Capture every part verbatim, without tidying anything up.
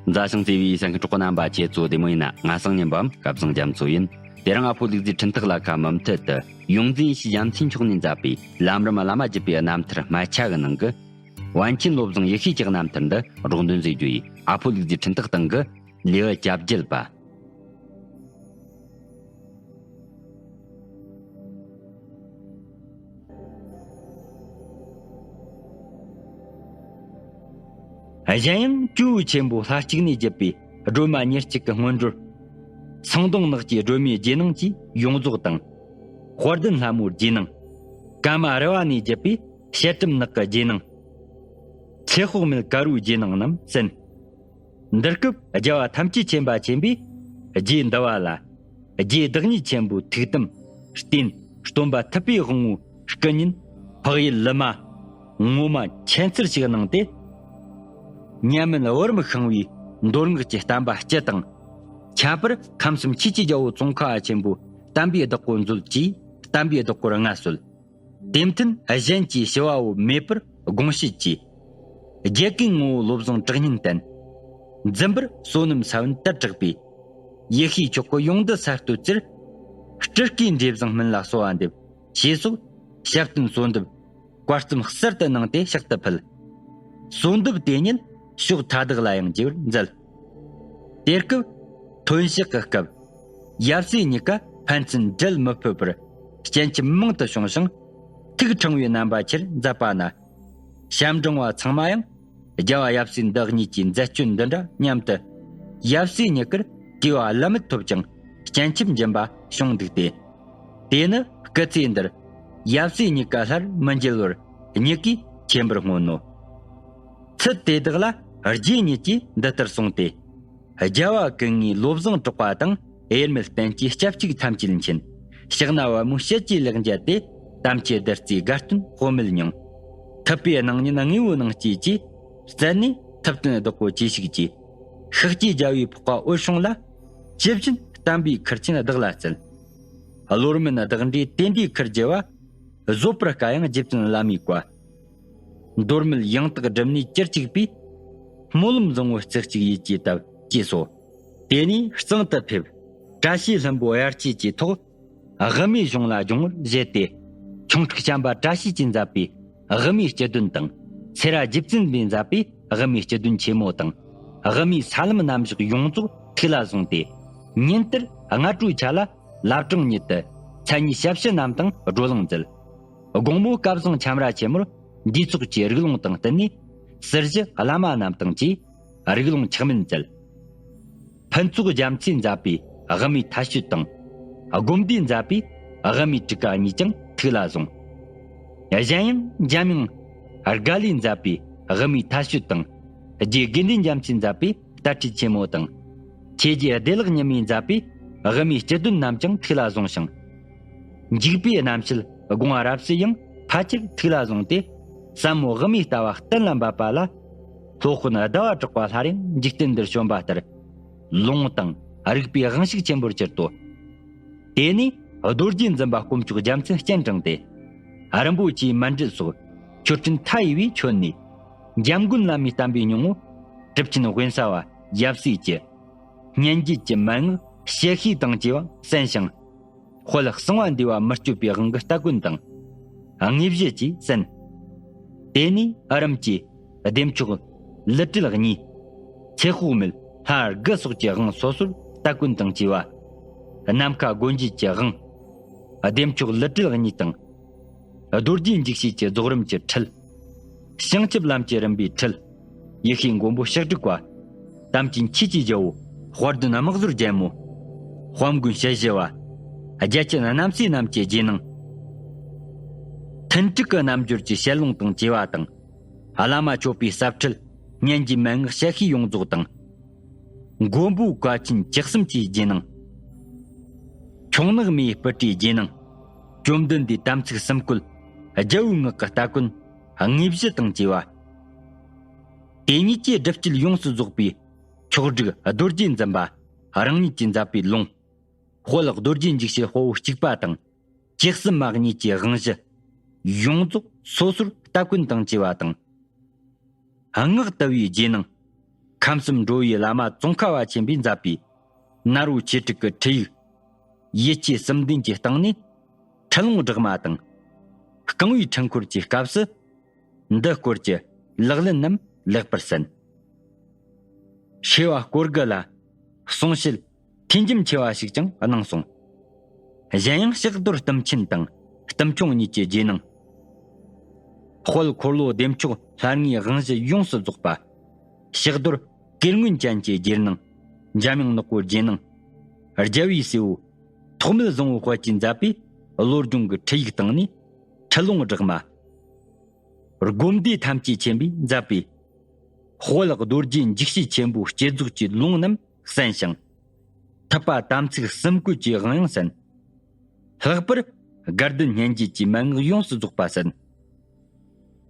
མཛའ་ཞིང་བརྩེ་བའི་གསན་མཁན་གྲོགས་པོ་རྣམ་པ། ཁྱེད་ཚོ་བདེ་མོ་ཡིན་ན། ང་སང་ཉིན་པའམ་སྐལ་བཟང་རྒྱ་མཚོ་ཡིན། དེ་རིང་ཨ་ཕོ་ལུག་རྫིའི་འཕྲིན་ཐག་ལ་ཁ་མུ་མཐུད་དུ་ཡོངས་འཛིན་ཡེ་ཤེས་རྒྱལ་མཚན་མཆོག་ནས་མཛད་པའི་ལམ་རིམ་བླ་མ་བརྒྱུད་པའི་རྣམ་ཐར་སྨད་ཆ་གི་ནང་གི་པཎ་ཆེན་བློ་བཟང་ཡེ་ཤེས་ཀྱི་རྣམ་ཐར་འདི་སྒྲོག་འདོན་མཛད་རྒྱུ་ཡིན། ཨ་ཕོ་ལུག་རྫིའི་འཕྲིན་ཐག་སྟེང་གི་ལེའུ་གྱ་བརྒྱད་པ། གཞན་ཡང་ཇོ་བོ་ཆེན་པོ་ལྷ་གཅིག་ནས་བརྒྱུད་པའི་སྒྲོལ་མ་ཉེར་གཅིག་གི་སྔོན་འགྲོར། སང་དོང་ནགས་ཀྱི་སྒྲོལ་མའི་རྗེས་གནང་གི་ཡོངས་རྫོགས་དང་། དཔལ་ལྡན་ལྷ་མོའི་རྗེས་གནང་། ཀརྨ་རི་བ་ནས་བརྒྱུད་པའི་བཤད་སྒྲུབ་ནགས་ཀྱི་རྗེས་གནང་། ཚེ་དཔག་མེད་དཀར་བོའི་རྗེས་གནང་རྣམས་གསན། འདི་སྐབས་རྒྱལ་བ་ཐམས་ཅད་མཁྱེན་པ་ཆེན་པོས་རྗེ་འདི་བ་ལ། རྗེ་བདག་ཉིད་ཆེན་པོའི་ཐུགས་དམ་བརྟེན། སྟོན་པ་ཐུབ་པའི་དབང་བོའི་སྐུ་བརྙན་འཕགས་ཡུལ་ལི་མ་ངོ་མ་མཁྱེན་བརྩེར་ཞིག་གནང་སྟེ། མཉམ་མེད་བར་མི་ཤིང་བའི་མདོ་སྔགས་ཀྱི་བསྟན་པ་སྤྱི་དང་། ཁྱད་པར་ཁམས་གསུམ་ཆོས་ཀྱི་རྒྱལ་པོ་ཙོང་ཁ་པ་ཆེན་པོའི་བསྟན་པའི་བདག་པོ་མཛོད་ཅེས་བསྟན་པའི་བདག་པོར་མངའ་གསོལ། དེ་མཐུན་གཞན་གྱི་ཞི་བའོ་མེད་པར་དགོངས་བཞེད་ཀྱིས། རྒྱལ་ཀུན་ངོ་བོ་བློ་བཟང་གྲགས་སྙན་བསྟན། འཛིན་པར་བསོད་ནམས་ས་བོན་དར་དྲགས་པའི། ཡེ་ཤེས་མཆོག་གི་ཡོངས་འདུ་ས་བརྟོལ་ཅིར། སྤྲུལ་སྐུའི་འབྲས་བཟང་སྨིན་ལ་གསོལ་བ་འདེབས། ཞེས་སོགས་ཞབས་བརྟན་གསོལ་འདེབས་བཀའ་གཙུམ་གསར་དུ་གནང་སྟེ་ཕྱག་ཏུ་ཕུལ། གསོལ་འདེབས་དེ་ཉིད་ཕྱོགས་མཐའ་དག་ལ་ཡང་རྒྱས་པར་མཛད། དེ་སྐབས་ཐོན་ཞག་གི་སྐབས། ཡབ་སྲས་གཉིས་ཀ་ཕན་ཚུན་འབྲལ་མི་ཕོད་པར་སྤྱན་ཆབ་མང་དུ་བྱུང་ཞིང་། ཐུགས་ཕྲེང་བའི་རྣམ་པ་ཆེར་མཛད་པ་ན། ཞབས་འབྲིང་བ་ཚང་མ་ཡང་རྒྱལ་བ་ཡབ་སྲས་འདི་གཉིས་ཀྱི་མཛད་སྤྱོད་འདི་འདྲ་སྙམ་དུ། ཡབ་སྲས་གཉིས་ཀར་གུས་པ་བླ་མེད་ཐོབ་ཅིང་སྤྱན་ཆབ་འབྱིན་པ་བྱུང་འདུག་སྟེ། དེ་ནི་སྐུ་ཚེ་འདིར་ཡབ་སྲས་གཉིས་ཀ་སླར་མི་མཇལ་བར་གཉིད་ཀྱིས་མཁྱེན་པར་མངོན་ནོ། ཚུལ་དེ་དག་ལ་རྗེ་ཉིད་ཀྱིས་འདི་ལྟར་གསུངས་ཏེ། རྒྱལ་བ་ཀུན་དངོས་བློ་བཟང་གྲགས་པ་དང་། དབྱེར་མེད་བསྟན་སྐྱེས་སྐྱབས་གཅིག་ཐམས་ཅད་མཁྱེན། ཕྱག་ན་པདྨོ་ཞལ་གྱི་ལེགས་མཇལ་ཏེ། དམ་ཆོས་བདུད་རྩིའི་དགའ་སྟོན་དཔག་མེད་མྱང་། ཐུབ་པའི་སྣང་བརྙན་དངོས་པོའི་ནང་སྐྱེས་ཀྱིས། བཙལ་ནས་ཐུབ་བསྟན་རྡོག་པོ་ཇི་ཞིག་གྱིས། ཤཱཀྱའི་རྒྱལ་བའི་ཕོག་པ་འོད་སྲུང་ལ། ཇི་བཞིན་བསྟན་པའི་ཁུར་ཆེན་བདག་ལ་སྩལ། བློར་མིན་བདག་འདྲའི་དེ་འདྲའི་ཁུར་བརྗེ་བ། བཟོད་པར་དཀའ་ཡང་རྗེ་བཙུན་བླ་མའི་བཀའ། མདོར་མེད་ཡང་དག་སྒྲུབ་ནས་ཅི་གཅིག་པའི། སྨོན་ལམ་བཟང་པོ་རྩེ་གཅིག་ཡིད་ཀྱིས་བཏབ། ཅེས་སོ། དེ་ནས་གཙང་དུ་ཕེབས། བཀྲ་ཤིས་ལྷུན་པོ་དབྱར་སྐྱེས་ཀྱི་ཐོག། དབུ་མའི་གཞུང་ལ་སྦྱོང་བར་བཞེད་དེ། ཁྱུང་སྤྲུག་བྱམས་པ་བཀྲ་ཤིས་ཀྱིས་མཛད་པའི་དབུ་མའི་སྤྱི་དོན་དང་། སེ་ར་རྗེ་བཙུན་པས་མཛད་པའི་དབུ་མའི་སྤྱི་དོན་ཆེན་མོ་དང་། དབུ་མའི་ས་ལམ་རྣམ་གཞག་ཡོངས་རྫོགས་ཐུགས་ལ་བཟུང་སྟེ། ཉིན་ལྟར་སྔ་དྲོའི་ཆ་ལ་བླ་བྲང་ཉིད་དུ་མཚན་ཉིད་ཞབས་ཕྱི་རྣམས་དང་བགྲོ་གླེང་མཛད། དགོང་མོ་སྐལ་བཟང་ཁྱམས་ར་ཆེན་མོར་འདུས་ཚོགས་ཀྱི་རིགས་ལུང་དང་བསྟུན་ནས། སྲིད་ཞི་བླ་མ་རྣམས་དང་བཅས་རིགས་ལུང་ཆགས་མིན་མཛད། ཕུན་ཚོགས་རྒྱ་མཚོས་མཛད་པའི་དབུ་མའི་ཐ་ཤོད་དང་། དགོན་སྡེས་མཛད་པའི་དབུ་མའི་ཊཱི་ཀ་གཉིས་ཀྱང་ཐུགས་ལ་བཟུང་། གཞན་ཡང་འཇམ་དབྱངས་དགའ་ལས་མཛད་པའི་དབུ་མའི་ཐ་ཤོད་དང་། རྗེ་དགེ་འདུན་རྒྱ་མཚོས་མཛད་པའི་རྟ་ཁྲིད་ཆེན་མོ་དང་། ཆོས་རྗེ་བདེ་ལེགས་ཉི་མས་མཛད་པའི་དབུ་མའི་སྤྱི་དོན་རྣམས་ཀྱང་ཐུགས་ལ་བཟུང་ཞིང་། འཇུག་པའི་རྣམ་བཤད་དགོངས་པ་རབ་གསལ་ཡང་ཕལ་ཆེར་ཐུགས་ལ་བཟུང་སྟེ། ཟབ་མོ་དབུ་མའི་ལྟ་བ་གཏན་ལ་འབེབས་པ་ལ། སློབ་དཔོན་ཟླ་བ་གྲགས་པ་སླར་ཡང་འཇིག་རྟེན་འདིར་བྱོན་པ་ལྟར། ལུང་དང་རིགས་པའི་དབང་ཕྱུག་ཆེན་པོར་གྱུར་ཏོ། དེ་ནས་རྡོ་རྗེ་འཛིན་པ་དཀོན་མཆོག་རྒྱལ་མཚན་སྤྱན་དྲངས་ཏེ། རིན་པོ་ཆེའི་མཎྜལ་སོགས་མཆོད་སྤྲིན་མཐའ་ཡས་པས་མཆོད་ནས། འཇམ་མགོན་བླ་མའི་བསྟན་པའི་སྙིང་པོ། གྲུབ་ཆེན་དབེན་ས་པ་ཡབ་སྲས་ཀྱི། སྙན་བརྒྱུད་ཀྱི་མན་ངག་ཞལ་ཤེས་དང་བཅས་པ་གསན་ཞིང་། དཔལ་གསང་བ་འདུས་པ་མི་བསྐྱོད་པའི་དབང་གི་སྟ་གོན་དང་། དངོས་གཞི་བཅས་གསན། དེ་ནས་ཨ་རམ་གྱི་བདེ་མཆོག་ཀླུ་སྒྲུབ་གཉིས། ཚེ་དཔག་མེད་ལྷ་དགུ་སོགས་ཀྱི་དབང་སོ་སོར་སྟ་གོན་དང་བཅས་པ། ནམ་མཁའ་སྒོ་འབྱེད་ཀྱི་དབང་། བདེ་མཆོག་ཀླུ་སྒྲུབ་གཉིས་དང་། རྡོ་རྗེ་འཇིགས་བྱེད་ཀྱི་རྫོགས་རིམ་གྱི་ཁྲིད། བྱང་ཆུབ་ལམ་གྱི་རིམ་པའི་ཁྲིད། ཡེ་ཤེས་མགོན་པོ་ཕྱག་དྲུག་པ། དམ་ཅན་ཆོས་ཀྱི་རྒྱལ་པོ། དཔལ་ལྡན་དམག་ཟོར་རྒྱལ་མོ། དཔལ་མགོན་ཞལ་བཞི་པ། རྒྱལ་ཆེན་རྣམ་སྲས་རྣམས་ཀྱི་རྗེས་གནང་། ཐུན་དྲུག་གི་རྣལ་འབྱོར་གྱི་ཞལ་ལུང་དང་བཅས་པ་དང་། བླ་མ་མཆོད་པའི་ཟབ་ཁྲིད། སྙན་བརྒྱུད་མན་ངག་ཞལ་ཤེས་ཡོངས་རྫོགས་དང་། མགོན་པོ་བཀའ་ཆེན་བཅུ་གསུམ་གྱི་རྗེས་གནང་། ཁྱུང་ནག་མའི་སྤུ་གྲིའི་རྗེས་གནང་། བཅོམ་ལྡན་འདས་དམ་ཚིག་གསུམ་བཀོད། རྒྱལ་པོའི་ངག་གི་སྟ་གོན། དངོས་གཞི་དང་བཅས་པ། དེ་ཉིད་ཀྱི་སྒྲུབ་བྱེད་ཡོངས་སུ་རྫོགས་པའི་མཆོག་སྒྲིག་རྡོ་རྗེ་འཛིན་པ་རང་ཉིད་ཀྱིས་མཛད་པའི་ལུང་། དཔལ་རྡོ་རྗེ་འཇིགས་བྱེད་དཔའ་བོ་གཅིག་པ་དང་། བཅུ་གསུམ་མ་གཉིས་ཀྱི་དབང་བཞི། ཡོངས་རྫོགས་སོ་སོར་སྟ་གོན་དང་བཅས་པ་དང་། སྔགས་བཏུ་བའི་རྗེས་གནང་ ཁམས་གསུམ་འགྲོ་བའི་བླ་མ་ཙོང་ཁ་བ་ཆེན་པོས་མཛད་པའི་ནཱ་རོ་ཆོས་དྲུག་གི་ཁྲིད་ཡིག་ཡིད་ཆེས་གསུམ་ལྡན་གྱི་སྟེང་ནས་ཁྲིད་ལུང་སྦྲགས་མ་དང་། རྐང་བའི་འཕྲུལ་འཁོར་གྱི་སྐབས་སུ། འདི་སྐོར་གྱི་ལག་ལེན་རྣམས་ལེགས་པར་གསན། ཤེས་པ་སྐོར་དགུ་ལ་གསུང་བཤད་ཐོས་བསམ་ཆེ་བ་ཞིག་ཀྱང་གནང་སོང་། གཞན་ཡང་ཕྱག་རྡོར་གཏུམ་ཆེན་དང་གཏུམ་སྐྱོང་གཉིས་ཀྱི་རྗེས་གནང་། དཔལ་འཁོར་ལོ་བདེ་མཆོག་ལྷ་ལྔའི་དབང་བཞི་ཡོངས་སུ་རྫོགས་པ། ཕྱག་རྡོར་གེར་སྔོན་ཅན་གྱི་རྗེས་གནང་། འཇམ་དབྱངས་ནག་པོའི་རྗེས་གནང་། རྒྱལ་བའི་སྲས་པོ་ཐོགས་མེད་བཟང་པོ་དཔལ་གྱིས་མཛད་པའི་བློ་སྦྱོང་གི་ཁྲིད་ཡིག་སྟེང་ནས་ཁྲིད་ལུང་སྦྲགས་མ། སྒོམ་སྡེ་ཐམས་ཅད་མཁྱེན་པས་མཛད་པའི་དཔལ་རྡོ་རྗེ་འཇིགས་བྱེད་ཆེན་པོའི་བསྐྱེད་རྫོགས་ཀྱི་ལུང་རྣམས་གསན་ཞིང་། ཐུབ་པ་དམ་ཚིག་གསུམ་བཀོད་ཀྱི་དབང་ཡང་གསན། ལྷག་པར་དགའ་ལྡན་སྙན་བརྒྱུད་ཀྱི་མན་ངག་ཡོངས་སུ་རྫོགས་པ་གསན།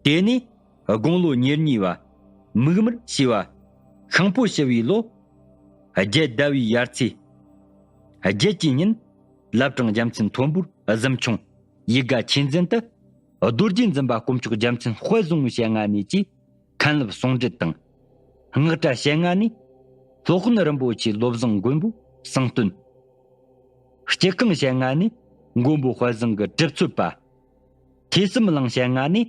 དེ་ནས་དགུང་ལོ་ཉེར་གཉིས་པ་མིག་དམར་ཞེས་པ་ཤིང་ཕོ་བྱི་བའི་ལོ། རྒྱལ་ཟླ་བའི་ཡར་ཚེས་བརྒྱད་ཀྱི་ཉིན། བླ་བྲང་རྒྱལ་མཚན་མཐོན་པོར་གཟིམ་ཆུང་ཡིད་དགའ་ཆོས་འཛིན་དུ་རྡོ་རྗེ་འཛིན་པ་དཀོན་མཆོག་རྒྱལ་མཚན་དཔལ་བཟང་པོའི་ཞལ་སྔ་ནས་ཀྱིས་མཁན་སློབ་ཟུང་འབྲེལ་དང་། སྔགས་གྲྭ་ཞལ་སྔ་ནས་སློབ་དཔོན་རིན་པོ་ཆེ་བློ་བཟང་མགོན་པོས་གསུང་བསྟོད། སྐྱིད་ཁང་ཞལ་སྔ་ནས་མགོན་པོ་དཔལ་བཟང་གི་གྲིབ་ཚོད་པ། ཐོས་བསམ་གླིང་ཞལ་སྔ་ནས་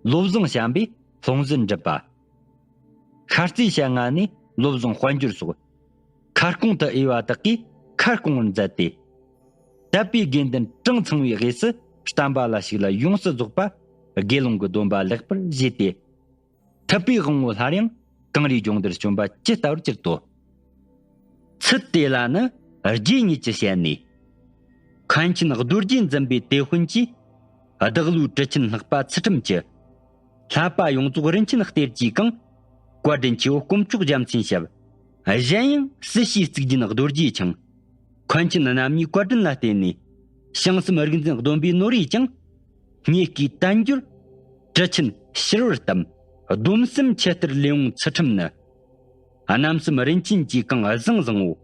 བློ་བཟང་བྱམས་པས་ལྷུང་བཟེད་འགྲུབ་པ། ཤར་རྩེ་ཞལ་སྔ་ནས་བློ་བཟང་དཔལ་འབྱོར་སོགས། ཁ་སྐོང་དུ་དབྱེ་བ་དག་གིས་ཁ་སྐོང་བར་མཛད་དེ། དད་པའི་དགེ་འདུན་གྲངས་ཚང་བའི་དབུས་སུ་བསྟན་པ་ལ་ཞུགས་ལ་ཡོངས་སུ་རྫོགས་པ་དགེ་སློང་གི་སྡོམ་པ་ལེགས་པར་བཞེས་ཏེ། ཐུབ་པའི་དབང་པོ་སླར་ཡང་གངས་རིའི་ལྗོངས་འདིར་བྱོན་པ་ཇི་ལྟ་བར་གྱུར་ཏོ། ཚུལ་དེ་ལ་ནི་རྗེ་ཉིད་ཀྱི་ཞལ་ནས། མཁན་ཆེན་རྡོ་རྗེ་འཛིན་པའི་དེད་དཔོན་གྱིས། བདག་བློའི་གྲུ་ཆེན་ལྷག་པ་ཚུལ་ཁྲིམས་ཀྱི། བསླབ་པ་ཡོངས་རྫོགས་རིན་ཆེན་གཏེར་གྱིས་གང་། བཀའ་དྲིན་ཆེའོ་དཀོན་མཆོག་རྒྱལ་མཚན་ཞབས། གཞན་ཡང་སྲིད་ཞིའི་གཙུག་རྒྱན་རྡོ་རྗེ་འཆང་། མཁན་ཆེན་རྣམ་གཉིས་བཀའ་དྲིན་ལ་བརྟེན་ནས། བྱང་སེམས་རིག་འཛིན་སྡོམ་པའི་ནོར་བུས་ཀྱང་། སྙེད་བརྒྱའི་དལ་འབྱོར་གྲུ་ཆེན་ཕྱུར་བུར་གཏམས། སྡོམ་སེམས་ཆེ་ལྟར་ལེགས་འོང་ཚུལ་ཁྲིམས་ནི། རྣམ་གསུམ་རིན་ཆེན་གྱིས་གང་བཟང་བཟང་བོ།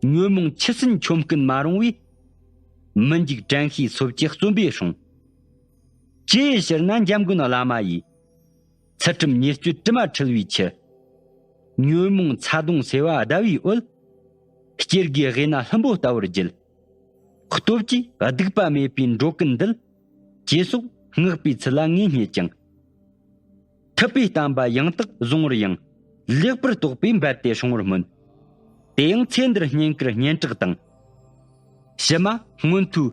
ཉོན་མོངས་ཆུ་སྲིན་ཆོམ་རྐུན་མ་རུང་བའི། མི་འཇིགས་དྲན་ཤེས་སོ་བརྒྱད་རྩོམ་པའི་སྲུང་། ཅེས་ཕྱིར་ན་འཇམ་མགོན་བླ་མ་ཡི། ཚུལ་ཁྲིམས་ཉེས་སྤྱོད་དྲི་མ་འཁྲུལ་བའི་ཆུ། ཉོན་མོངས་ཚ་གདུང་སེལ་བ་ཟླ་བའི་འོད། སྐྱེ་དགུའི་དབུས་ན་ལྷུན་པོ་ལྟ་བུར་བརྗིད། སྟོབས་ཀྱིས་སྡིག་པ་མེད་པའི་འགྲོ་ཀུན་འདུལ། ཅེས་སོགས་བསྔགས་པའི་ཚུལ་ལ་ངེས་རྙེད་ཅིང་། ཐུབ་པའི་བསྟན་པ་ཡང་དག་བཟུང་བར་ཡང་། ལེགས་པར་རྟོགས་པས་འབད་དེ་སྲུང་བར་སྨོན། དེ་ཡང་ཚེ་འདིར་བསྙེན་བཀུར་སྙན་གྲགས་དང་། ཕྱི་མ་མངོན་མཐོའི་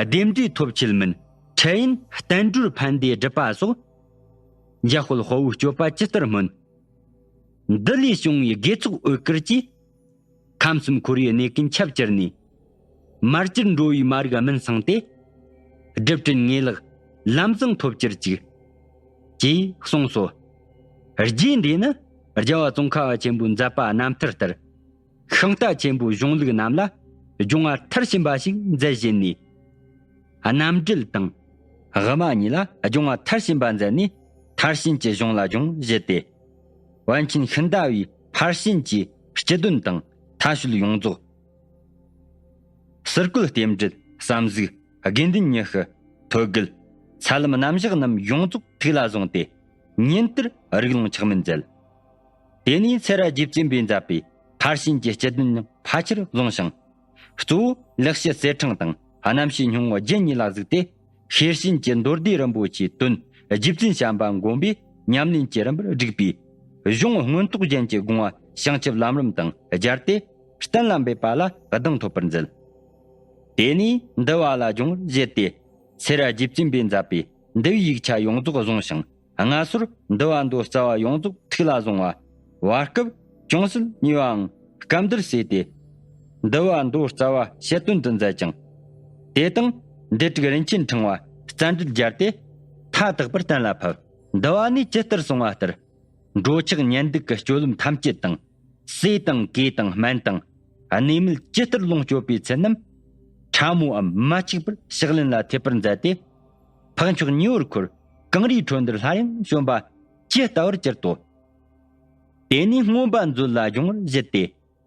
རྡེབ་འབྲས་ཐོབ་ཆེད་མིན། འཕྲལ་ཡུན་བསྟན་འགྲོར་ཕན་བདེ་སྒྲུབ་པ་སོགས། འཇམ་དཔལ་དཔའ་བོའི་སྤྱོད་པ་ཇི་ལྟར་སྨོན། འདི་ལས་བྱུང་བའི་དགེ་ཚོགས་འོད་དཀར་གྱིས། ཁམས་གསུམ་འཁོར་བའི་གནོད་ཀུན་ཁྱབ་གྱུར་ནས། མར་གྱུར་འགྲོ་བའི་མ་རིག་སྨིན་སངས་ཏེ། སྒྲུབ་སྤྲིན་ངེས་ལེགས་ལམ་བཟང་ཐོབ་གྱུར་ཅིག །ཅེས་གསུངས་སོ། རྗེ་འདིས་ནི་རྒྱལ་བ་ཙོང་ཁ་པ་ཆེན་པོའི་མཛད་པ་རྣམ་ཐར་ལྟར། ཤིང་རྟ་ཆེན་པོའི་གཞུང་ལུགས་རྣམས་ལ་སྦྱོང་བ་མཐར་ཕྱིན་པ་ཞིག་མཛད་བཞིན་ནས། རྣམ་འགྲེལ་དང་། དབུ་མ་གཉིས་ལ་སྦྱོང་བ་མཐར་ཕྱིན་པ་མཛད་ནས་མཐར་ཕྱིན་གྱི་གཞུང་ལ་སྦྱོང་བཞེད་དེ། པཎ་ཆེན་ཤིང་རྟ་བའི་ཕར་ཕྱིན་གྱི་སྤྱི་དོན་དང་མཐའ་དཔྱོད་ཡོངས་རྫོགས། ཟུར་བཀོད་རྟེན་འབྲེལ་བསམ་གཟིགས་དགེ་འདུན་ཉི་ཤུ་ཐོད་རྒལ་ཚད་ལམ་རྣམ་གཞག་རྣམས་ཡོངས་རྫོགས་ཐུགས་ལ་བཟུང་སྟེ་ཉིན་ལྟར་རིགས་ལུང་ཆགས་མིན་མཛད། དེ་ནས་སེ་ར་རྗེ་བཙུན་པས་མཛད་པའི་མཐར་ཕྱིན་གྱི་སྤྱི་དོན་ཡང་ཕལ་ཆེར་བཟུང་ཞིང་། གཙོ་བོ་ལེགས་བཤད་གསེར་ཕྲེང་དང་རྣམ་བཤད་སྙིང་པོ་རྒྱན་གཉིས་ལ་གཟིགས་ཏེ། ཤེར་ཕྱིན་གྱི་མདོ་སྡེ་རིན་པོ་ཆེའི་དོན་རྗེ་བཙུན་བྱམས་པ་མགོན་པོས་ཉམས་ལེན་གྱི་རིམ་པར་བསྒྲིགས་པའི་གཞུང་མངོན་རྟོགས་རྒྱན་གྱི་དགོངས་པ་བྱང་ཆུབ་ལམ་རིམ་དང་སྦྱར་ཏེ་གཏན་ལ་འབེབས་པ་ལ་གདེང་ཐོབ་པར་མཛད། དེ་ནས་འདུལ་བ་ལ་སྦྱོང་བར་བཞེད་དེ། སེ་ར་རྗེ་བཙུན་པས་མཛད་པའི་འདུལ་བའི་ཡིག་ཆ་ཡོངས་རྫོགས་བཟུང་ཞིང་། སྔ་སོར་འདུལ་བ་མདོ་རྩ་བ་ཡོངས་རྫོགས་ཐུགས་ལ་བཟུང་བ། བར་སྐབས་ཅུང་ཟད་གཉིས་པའང་སྐབས་འདིར་གསོས་ཏེ། འདུལ་བ་མདོ་རྩ་བ་བཤད་དོན་དུ་མཛད་ཅིང་། དེ་དང་འདུལ་དྲུག་རིན་ཆེན་ཕྲེང་བ་རྩ་འགྲེལ་སྦྱར་ཏེ་མཐའ་དག་པར་གཏན་ལ་ཕབ། འདུལ་བ་ནས་ཇི་ལྟར་གསུངས་པ་ལྟར། འགྲོ་འཆག་ཉལ་འདུག་གི་སྤྱོད་ལམ་ཐམས་ཅད་དང་། ཟས་དང་གོས་དང་སྨན་དང་གནས་མལ་ཇི་ལྟར་ལོངས་སྤྱོད་པའི་ཚུལ་རྣམས། ཕྲ་མོའམ་མ་གཅིག་པར་ཕྱག་ལེན་ལ་ཐེབས་པར་མཛད་དེ། འཕགས་མཆོག་ཉེ་བར་འཁོར་གངས་རིའི་ཁྲོད་འདིར་སླར་ཡང་བྱོན་པ་ཇི་ལྟ་བར་གྱུར་ཏོ། དེ་ནས་མངོན་པ་མཛོད་ལ་སྦྱོང་བར་བཞེད་དེ།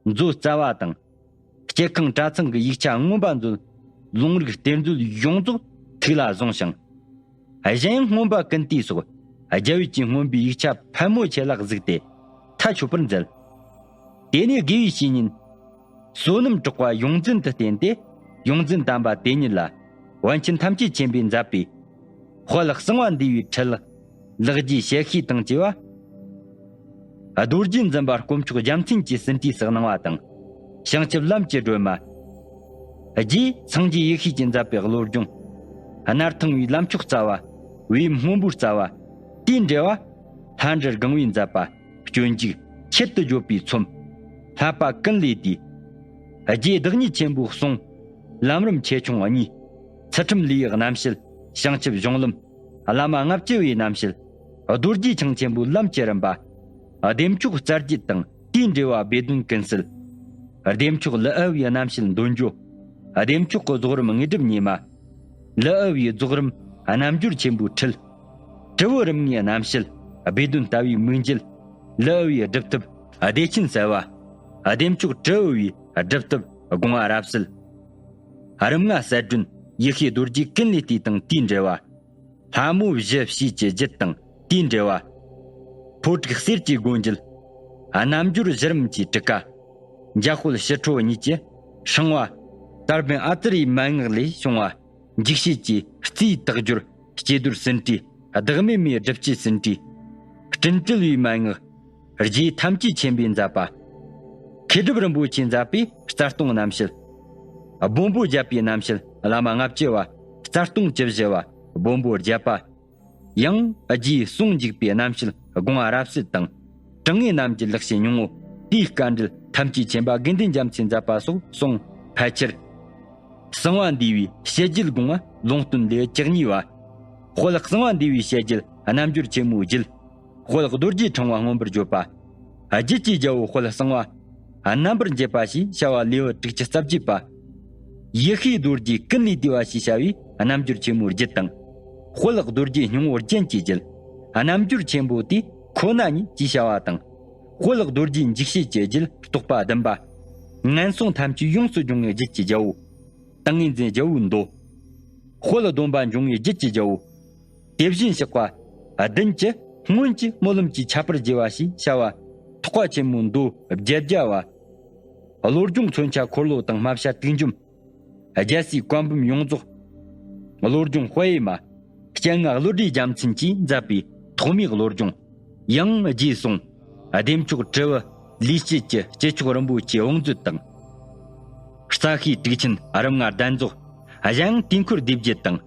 མཛོད་རྩ་བ་དང་། སྐྱེ་ཁང་གྲྭ་ཚང་གི་ཡིག་ཆ་མངོན་པ་མཛོད། ལུང་རིགས་གཏེར་མཛོད་ཡོངས་རྫོགས་ཐུགས་ལ་བཟུང་ཞིང་། གཞན་ཡང་མངོན་པ་ཀུན་བཏུས་སོགས་རྒྱལ་བའི་ཀྱི་མངོན་པའི་ཡིག་ཆ་ཕལ་མོ་ཆེ་ལ་གཟིགས་ཏེ། མཐའ་ཆོད་པར་མཛད། དེ་ནས་དགེ་བའི་བཤེས་གཉེན་བསོད་ནམས་གྲགས་པ་ཡོངས་འཛིན་དུ་བསྟེན་ཏེ། ཡོངས་འཛིན་དམ་པ་དེ་ཉིད་ལ་པཎ་ཆེན་ཐམས་ཅད་མཁྱེན་པས་མཛད་པའི་དཔལ་གསང་བ་འདུས་པའི་ཁྲིད་ལེགས་བགྱིས་ཞལ་ཤེས་དང་བཅས་པ། རྡོ་རྗེ་འཛིན་པ་དཀོན་མཆོག་རྒྱལ་མཚན་གྱིས་ཟིན་བྲིས་སུ་གནང་བ་དང་། བྱང་ཆུབ་ལམ་གྱི་སྒྲོན་མ་རྗེས་སངས་རྒྱས་ཡེ་ཤེས་ཀྱིས་མཛད་པའི་བློ་སྦྱོང་། སྣར་ཐང་བའི་ལམ་མཆོག་རྩ་བ། བའི་སྔོན་པོའི་རྩ་བ། དེའི་འགྲེལ་བ། ལྷ་འབྲི་སྒང་བས་མཛད་པ། སྤྱོད་འཇུག་ཆེད་དུ་བརྗོད་པའི་ཚོམས། བསླབ་པ་ཀུན་ལས་བཏུས། རྗེ་བདག་ཉིད་ཆེན་པོའི་གསུང་། ལམ་རིམ་ཆེ་ཆུང་གཉིས། ཚུལ་ཁྲིམས་ལུས་ཡག་རྣམ་བཤད། བྱང་ཆུབ་གཞུང་ལམ། བླ་མ་ལྔ་བཅུ་བའི་རྣམ་བཤད། རྡོ་རྗེ་འཆང་ཆེན་པོའི་ལམ་གྱི་རིམ་པ། བདེ་མཆོག་རྩ་རྒྱུད་དང་དེའི་འགྲེལ་བ་སྦས་དོན་ཀུན་གསལ། བདེ་མཆོག་ཀླུ་ཨ་བའི་རྣམ་བཤད་འདོན་རྒྱུ། བདེ་མཆོག་གི་རྫོགས་རིམ་དངོས་གྲུབ་ཉི་མ། ཀླུ་ཨ་བའི་རྫོགས་རིམ་རྣལ་འབྱོར་ཆེན་པོའི་ཁྲིད། དྲིལ་བུ་རིམ་ལྔའི་རྣམ་བཤད། སྦས་དོན་ལྟ་བའི་མིག་འབྱེད། ཀླུ་ཨ་བའི་སྒྲུབ་ཐབས་བདེ་ཆེན་གསལ་བ། བདེ་མཆོག་དྲིལ་བུ་བའི་སྒྲུབ་ཐབས་དགོངས་པ་རབ་གསལ། རིམ་ལྔ་གསལ་སྒྲོན་ཡེ་ཤེས་རྡོ་རྗེ་ཀུན་ལས་བཏུས་དང་དེའི་འགྲེལ་བ། ལྷ་མོ་བཞི་བྱས་ཀྱི་རྒྱུད་དང་དེའི་འགྲེལ་བ། ཕོ་དྲུག་གསེར་གྱི་སྒོ་འབྱེད། རྣལ་འབྱོར་གཞི་རིམ་གྱི་དྲུག་ཀ། འཇམ་དཔལ་ཞི་ཁྲོ་གཉིས་ཀྱི་ཕྲེང་བ། དར་བན་ཨ་ཙི་རིའི་མན་ངག་ལས་བྱུང་བ། འཇིགས་བྱེད་ཀྱི་རྩིས་དག་སྦྱོར་སྐྱེ་རྡོར་ཟིན་བྲིས་བདག་མེད་མའི་སྒྲུབ་བྱེད་ཟིན་བྲིས། སྤྲིན་བྲལ་བའི་མན་ངག་རྗེ་ཐམས་ཅད་མཁྱེན་པས་མཛད་པ། མཁས་གྲུབ་རིན་པོ་ཆེས་མཛད་པའི་རྩ་ལྟུང་རྣམ་བཤད། སྦོམ་པོ་བརྒྱད་པའི་རྣམ་བཤད་བླ་མ་ལྔ་བཅུ་བ། རྩ་ལྟུང་བཅུ་བཞི་བ། སྦོམ་པོ་བརྒྱད་པ། ཡང་རྗེའི་གསུང་འཇུག་པའི་རྣམ་བཤད་དགོངས་པ་རབ་གསལ་དང་། དྲང་ངེས་རྣམ་འབྱེད་ལེགས་བཤད་སྙིང་པོ། དེའི་དཀའ་འགྲེལ་ཐམས་ཅད་མཁྱེན་པ་དགེ་འདུན་རྒྱལ་མཚན་མཛད་པ་སོགས་གསུང་ཕལ་ཆེར། གསང་བ་འདུས་པའི་ཞལ་བརྒྱུད་དགོངས་པ་ལུང་སྟོན་ལེའུ་བཅུ་གཉིས་པ། དཔལ་གསང་བ་འདུས་པའི་ཞལ་བརྒྱུད་རྣལ་འབྱོར་ཆེན་མོའི་རྒྱུད། དཔལ་རྡོ་རྗེ་ཕྲེང་བ་མངོན་པར་བརྗོད་པ། རྒྱུད་ཀྱི་རྒྱལ་པོ་དཔལ་གསང་བ་རྣམ་པར་འབྱེད་པ་ཞེས་བྱ་བ་ལེའུ་དྲུག་ཅུ་རྩ་བརྒྱད་པ། ཡེ་ཤེས་རྡོ་རྗེ་ཀུན་ལས་བཏུས་པ་ཞེས་བྱ་བའི་རྣལ་འབྱོར་ཆེན་མོའི་རྒྱུད་དང་། དཔལ་རྡོ་རྗེ་སྙིང་པོ་རྒྱན་གྱི་རྒྱུད་རྣལ་འབྱོར་ཆེན་པོ་དེ་ཁོ་ན་ཉིད་ཅེས་བྱ་བ་དང་། དཔལ་རྡོ་རྗེ་འཇིགས་བྱེད་ཀྱི་རྒྱུད་རྟོག་པ་བདུན་པ། ངན་སོང་ཐམས་ཅད་ཡོངས་སུ་སྦྱོང་བའི་རྒྱུད་ཀྱི་རྒྱལ་པོ། ཏིང་ངེ་འཛིན་རྒྱལ་པོའི་མདོ། དཔལ་སྡོམ་པ་འབྱུང་བའི་རྒྱུད་ཀྱི་རྒྱལ་པོ། དེ་བཞིན་གཤེགས་པ་བདུན་གྱི་སྔོན་གྱི་སྨོན་ལམ་གྱི་ཁྱད་པར་བརྗེ་བ་ཞེས་བྱ་བ། ཐེག་པ་ཆེན་མོའི་མདོ་བརྒྱད་བརྒྱ་པ། བློ་སྦྱོང་མཚོན་ཆ་འཁོར་ལོ་དང་སྨྲ་བྱ་དུས་འཇོམས། རྒྱལ་སྲས་བཀའ་འབུམ་ཡོངས་རྫོགས། བློ་སྦྱོང་དཔལ་ཡེ་མ། སྤྱན་སྔ་བློ་གྲོས་རྒྱལ་མཚན་གྱིས་མཛད་པའི་ཐོགས་མེད་བློ་སྦྱོང་། ཡང་རྗེས་གསུང་། བདེ་མཆོག་དྲིལ་བུ་ལུས་བསྐྱེད་ཀྱི་སྤྱི་ཆོག་རིན་པོ་ཆེའི་དབང་མཛོད་དང་། རྩ་ཤེས་དྲུག་ཆེན་རིམ་ལྔ་གདན་རྫོགས། གཞན་དུས་འཁོར་སྡེ་བརྒྱད་དང་།